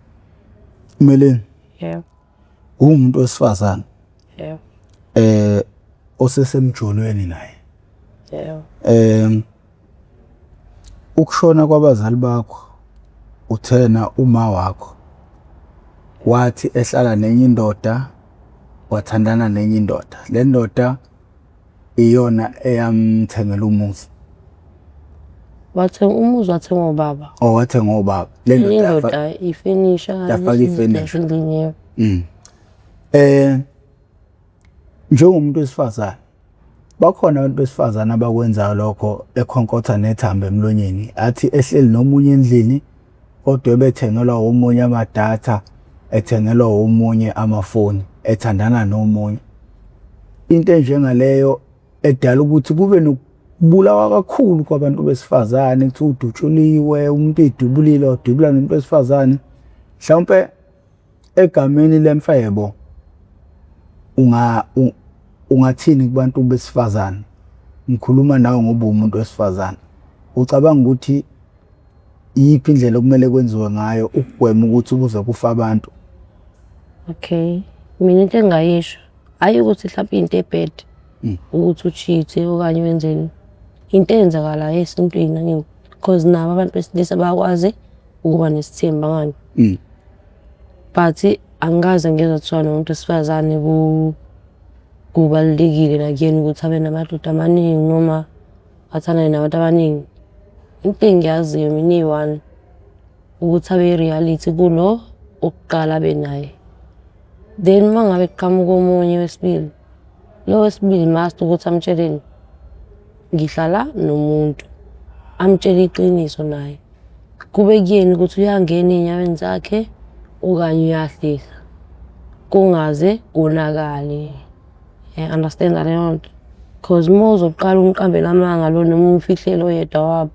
Meleni, Yebo, uwumuntu wesifazane yebo, osesemjolweni naye. Yebo. Ukushona kwabazali bakho, uthena uma wakho wathi ehlala nenye indoda, wathandana nenye indoda. Le ndoda iyona eyamthengela umuzi. Wathenga umuzi, wathengwa ubaba. Oh, wathengwa ubaba. Le ndoda Indoda ifenisha. Yafaka ifenisha. Endlini, yebo. Njengomuntu wesifazane, bakhona abantu besifazane abakwenzayo lokho, ekhonkotha nethambo emlonyeni, athi ehleli nomunye endlini kodwa ebethengelwa omunye amadatha, ethengelwa omunye amafoni, ethandana nomunye. Into enjengaleyo edala ukuthi kube nokubulawa kakhulu kwabantu besifazane, kuthiwa udutshuliwe, umuntu edubulile, wadubula nomuntu wesifazane. Mhlawumpe egameni lemfebo ungathini kubantu besifazane? Ngikhuluma nawe ngoba uwumuntu wesifazane. Ucabanga ukuthi iyiphi indlela okumele kwenziwe ngayo ukugwema ukuthi kuze kufe abantu? Okay, mina into engingayisho, hhayi ukuthi mhlawumpe into ebhede ukuthi u-cheat-e okanye wenzeni. Into eyenzakalayo esintwini angithi, cause nabo abantu besilisa bayakwazi ukuba nesithembu angani. But angikaze ngezwa kuthiwa nomuntu wesifazane kubalulekile nakuyena ukuthi abe namadoda amaningi noma athandane nabantu abaningi. Into engiyaziyo mina iyi-one, ukuthi abe i-reality kulo okokuqala abe naye. Then uma ngabe kuqhamuka omunye wesibili, lo wesibili must ukuthi amtsheleni, ngihlala nomuntu, amtshele iqiniso naye. Kube kuyena ukuthi uyangena ey'nyaweni zakhe okanye uyahlehla, kungaze konakale. Uyayi-understand-a leyo nto? Cause uma uzoqala umqambele amanga lo noma umfihlele oyedwa wabo,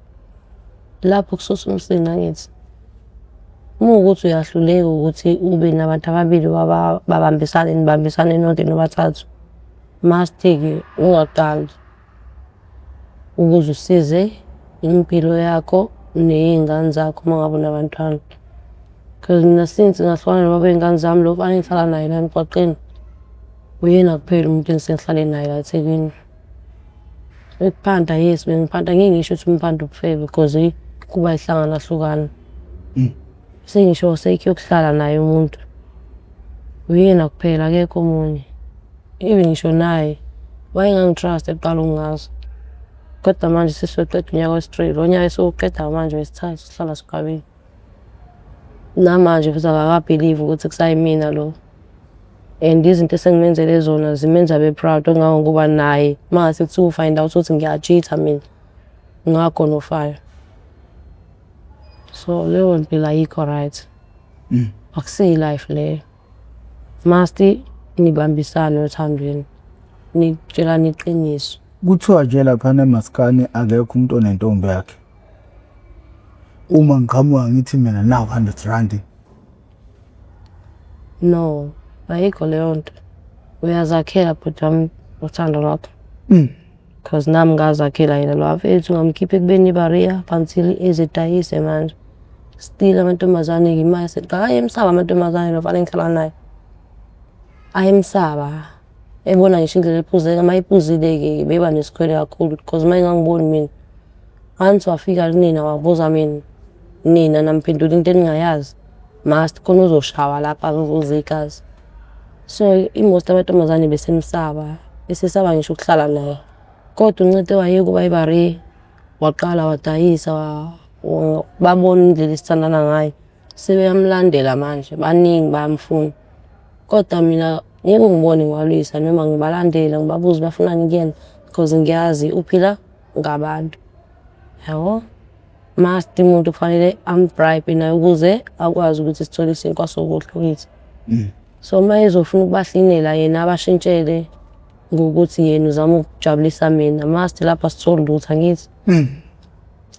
lapho kususa umsindo angithi. Uma kuwukuthi uyahluleka ukuthi ube nabantu ababili babambisane, nibambisane nonke nobathathu, must-ke ungaqali ukuze usize impilo yakho neyey'ngane zakho uma ngabe unabantwana. Cause mina since ngahlukana nobaba wey'ngane zami, lo mfana engihlala naye la emgwaqeni, uyena kuphela umuntu engisengihlale naye la eThekwini. Ukuphanda, yes, bengiphanda, angeke ngisho ukuthi umphando ubufebe cause kuba yihlangana hlukana. Sengisho sake yokuhlala naye umuntu, uyena kuphela akekho omunye. Even ngisho naye wayengangi-trust ekuqala ukungazi. Kodwa manje sesiyoqeda unyaka wesi-three, lo nyaka esiwuqeda manje wesithathu sihlala sobabili. Namanje futhi akaka-believe ukuthi kusayimina lo. And izinto esengimenzele zona zimenza abe proud okungangokuba naye uma ngase kuthiwa u-find out ukuthi ngiya-cheat-a mina, kungakhona ofayo. So leyo mpilo ayikho right. Akusiyo i-life leyo. Must nibambisane othandweni, nitshelane iqiniso. Kuthiwa nje laphana emaskani akekho umuntu onentombi yakhe. Uma ngiqhamuka ngithi mina nawu R100. No, ayikho leyo nto. Uyazakhela bhuti wami uthando lwakho. Cause nami ngazakhela yena lo mfethu, ngamkhipha ekubeni i-barrier up until eze edayise manje. Still amantombazane ngimase, cha ayemsaba amantombazane lo mfana engihlala naye. Ayemsaba, ebona ngisho indlela ephuzeka, uma ephuzile-ke beba nesikhwele kakhulu cause uma engangiboni mina, once wafika kunina wabuza mina, nina namphendula into eningayazi, must khona uzoshawa lapha avuze igazi. So i-most amantombazane besemsaba, besesaba ngisho ukuhlala naye. Kodwa uncede wayeka ukuba i-barrier, waqala wadayisa, babona indlela esithandana ngayo. Sebeyamlandela manje, baningi bayamfuna. Kodwa mina ngeke ungibone ngiwalwisa noma ngibalandela ngibabuze bafunani kuyena cause ngiyazi uphila ngabantu, yabo. Must umuntu kufanele amu-bribe naye ukuze akwazi ukuthi sithole isinkwa sokudla kithi. So uma ezofuna ukubahlinela yena abashintshele ngokuthi yena uzama ukujabulisa mina, must lapho asitholi lutho angithi.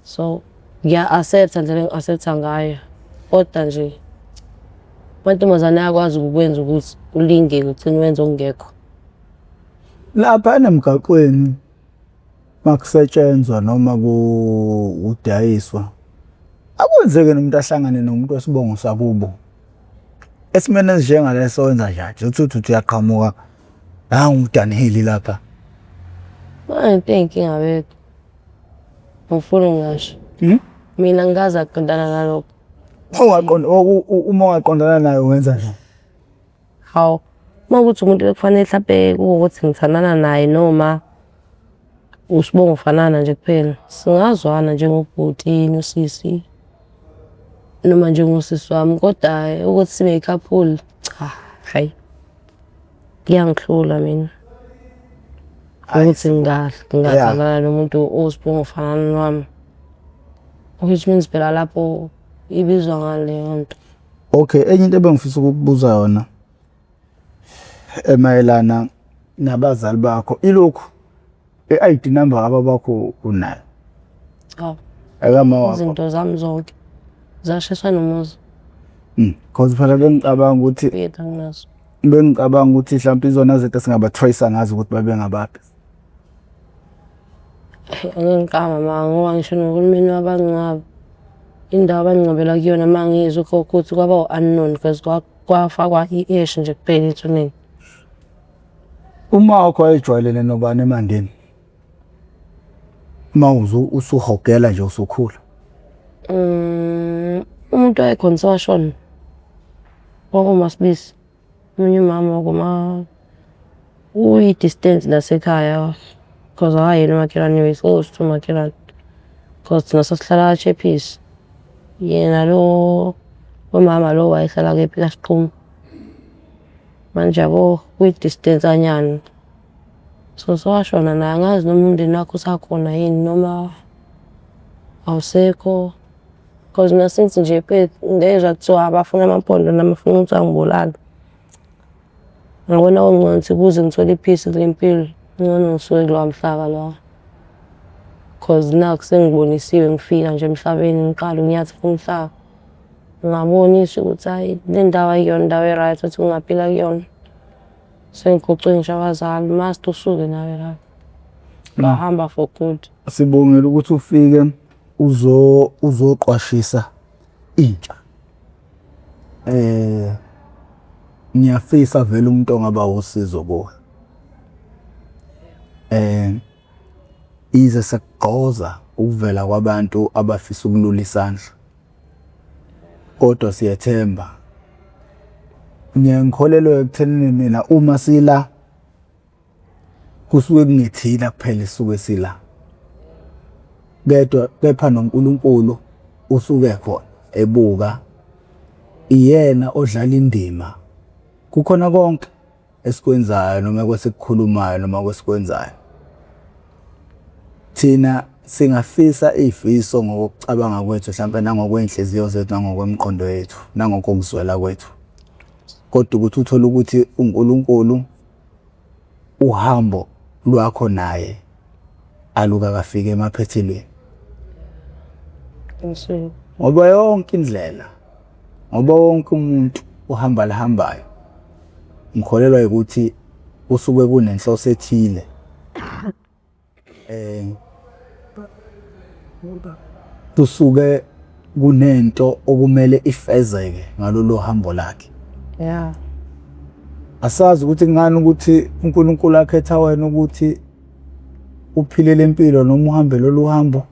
So ngiya-accept-a ndlela engi-accept-a ngayo, kodwa nje amantombazane ayakwazi ukukwenza ukuthi ulingeke ugcine wenza okungekho. Laphana emgaqweni makusetshenzwa noma kudayiswa, akwenzeki nomuntu ahlangane nomuntu wesibongo sakubo. Esimeni esinjengaleso wenza njani? Uthi uthi uyaqhamuka, nangu uDanhili lapha. Into eyinkinga wethu. Angifuni ngingasho. Mina angikaze ngaqondana nalokho. Uma ungaqondana naye ungenza njani? Hawu, uma kuwukuthi umuntu bekufanele hlampe kuwukuthi ngithandana naye noma Usibongo fanana nje kuphela. Singazwana njengobhuti nosisi noma njengosisi wami kodwa hhayi ukuthi sibe yi-couple cha, hhayi kuyangihlula mina ukuthi ngingathandana nomuntu owusibongo fanana wami. Which means phela lapho ibizwa ngaleyo nto. Okay, enye into ebengifisa ukukubuza yona emayelana nabazali bakho ilokhu i-ID number kababakho unayo? Cha. Akama wakho. Izinto zami zonke zashiswa nomuzi. Cause phela bengicabanga ukuthi Yethu anginazo. Bengicabanga ukuthi mhlawumbe izona zinto esingabatrace ngazo ukuthi babe ngabaphi. Angeke ngiqambe amanga ngoba ngisho nohulumeni wabangcwaba indawo abangcwabela kuyona uma ngizwa ugogo ukuthi kwaba u-unknown because kwafakwa i-ash nje kuphela ethuneni. Uma wakho wayejwayelene nobani eMandeni? Uma usuhogela nje usukhula. Umuntu wayekhona sewashona. KwakumaSibisi. Omunye umama wakuma uyi-distance nasekhaya cause akayena umakhelwane wethu, close to umakhelwane. Cause thina sasihlala kaChappies. Yena lo umama lo wayehlala kephi kaSiquma. Manje yabo kuyi-distance anyana. So sewashona naye angazi noma umndeni wakhe usakhona yini noma awusekho. Cause mina since nje ngezwa kuthiwa bafuna amampondo nami bafuna ukuthi angibulale. Ngabona kungcono ukuthi kuze ngithole i-peace kule mpilo, ngcono ngisuke kulowa mhlaba lowa. Cause nakhu sengibonisiwe ngifika nje emhlabeni ngiqala ukunyathela umhlaba. Ngaboniswa ukuthi hhayi le ndawo akuyona indawo e-right ukuthi ngingaphila kuyona. Sengiphucwe ngisho abazali, must usuke nawe la. Bahamba for good. Sibongela ukuthi ufike uzoqwashisa intsha. Ngiyafisa vele umuntu ongaba usizo kuwe. Yize sekugqoza ukuvela kwabantu abafisa ukulula isandla, kodwa siyethemba. Ngiye ngikholelwe ekuthenini mina uma sila kusuke kungethina kuphela esisuke sila, kedwa kepha noNkulunkulu usuke khona ebuka. Iyena odlala indima kukhona konke esikwenzayo noma kwesikukhulumayo noma kwesikwenzayo. Thina singafisa iy'fiso ngokucabanga kwethu hlampe nangokwey'nhliziyo zethu nangokwemiqondo yethu nangokokuzwela kwethu, kodwa ukuthi uthole ukuthi uNkulunkulu uhambo lwakho naye alukakafiki emaphethelweni. Ngoba yonke indlela, ngoba wonke umuntu uhamba lihambayo, ngikholelwa ukuthi kusuke kunenhloso ethile. Kusuke kunento okumele ifezeke ngalolu hambo lakhe. Yeah. Asazi ukuthi kungani ukuthi uNkulunkulu akhetha wena ukuthi uphile le mpilo noma uhambe lolu hambo,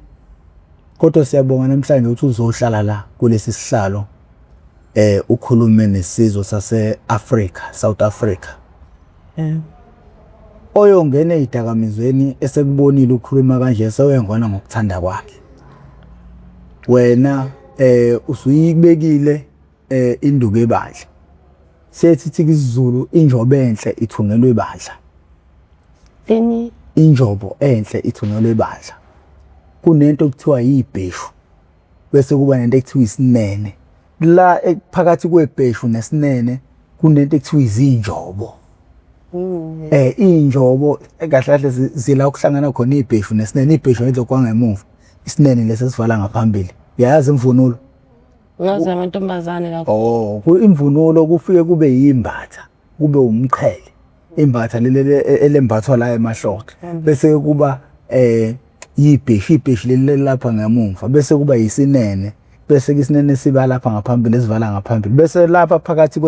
kodwa siyabonga namhlanje ukuthi uzohlala la kulesi sihlalo ukhulume nesizwe sase-Afrika, South Africa. Oyongena ey'dakamizweni esekubonile ukhuluma kanje sewuyangona ngokuthanda kwakhe. Wena usuyibekile induku ebandla. Siyethi thi isiZulu injobo enhle ithungelwe ibandla. Ini? Injobo enhle ithungelwe ibandla. Kunento okuthiwa yibheshu bese kuba nento ekuthiwa isinene. La phakathi kwebheshu nesinene kunento ekuthiwa izinjobo. Iy'njobo kahle kahle zila kuhlangana khona ibheshu nesinene. Ibheshu yilokhu kwangemuva, isinene lesi esivala ngaphambili. Uyayazi imvunulo? Ngazi amantombazane lapho. Oh, imvunulo kufike kube yimbatha, kube umqhele. Imbatha leli elembathwa la emahlombe. Bese kuba ibheshu, ibheshu leli lapha ngemuva, bese kuba yisinene, bese isinene siba lapha ngaphambili esivala ngaphambili. Bese lapha phakathi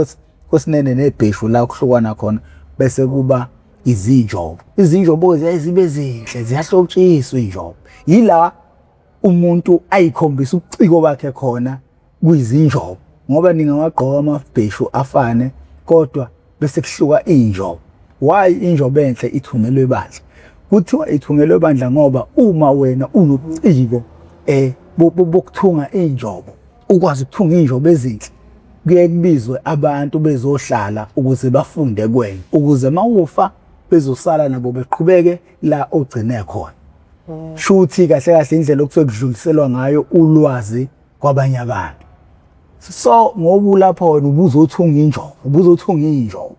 kwesinene nebheshu la kuhlukana khona bese kuba izinjobo. Izinjobo ziyaye zibe zinhle, ziyahlotshiswa iy'njobo. Yila umuntu ayikhombisa ubuciko bakhe khona kwizinjobo, ngoba ningawagqoka amabheshu afane kodwa bese kuhluka iy'njobo. Why injobo enhle ithungelwe ibandla? Kuthiwa ithungelwe ebandla ngoba uma wena unobuciko eh bokuthunga iy'njobo, ukwazi ukuthunga iy'njobo ezinhle, kuye kubizwe abantu bezohlala ukuze bafunde kuwena, ukuze uma ufa bezosala nabo beqhubeke la ogcine khona. Shuthi kahle kahle indlela okusuke kudluliselwa ngayo ulwazi kwabanye abantu. So ngoba ulapho wena ubuzothunga injobo, ubuzothunga iy'njobo.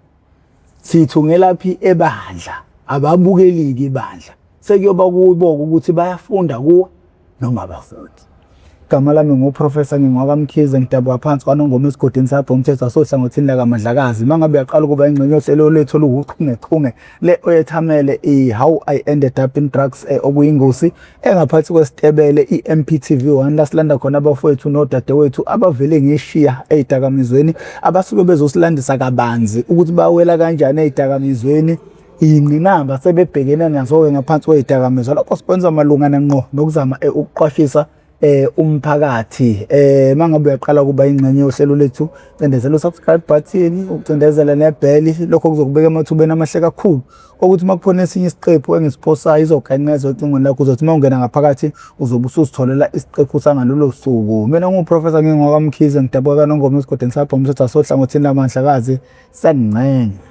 Sithungelaphi ebandla, ababukeliki ibandla. Sekuyoba kubo ukuthi bayafunda kuwe noma abafundi. Igama lami nguProfessor NgingowakaMkhize, ngidabuka phansi kwaNongoma esigodini saBhomthetho asohlangothini lakaMandlakazi. Uma ngabe uyaqala ukuba ingxenye yohlelo lwethu oluwuchungechunge le oyethamele i-How I Ended Up in Drugs eh, okuyingosi engaphansi kwesitebele i-MPTV 1 la silanda khona abafowethu nodadewethu abavele ngeshiya ey'dakamizweni abasuke bezosilandisa kabanzi ukuthi bawela kanjani ey'dakamizweni iy'ngqinamba sebebhekene nazo-ke ngaphansi kwey'dakamizwa. Lokho sikwenza malungana ngqo nokuzama eh, ukuqwashisa eh umphakathi eh mangabe uyaqala kuba ingxenye yohlelo lethu cindezela usubscribe button ucindezele nebell lokho kuzokubeka emathubeni amahle kakhulu okuthi uma kukhona esinye isiqephu engisiphosayo izogenqeza ocingweni lakho uzothi uma ungena ngaphakathi uzobe usuzitholela isiqephu sangalolo suku mina nginguprofessor ngingowakaMkhize ngidabuka kaNongoma esigodini sabhomsotha sohlangothini lamandlakazi sengincenga.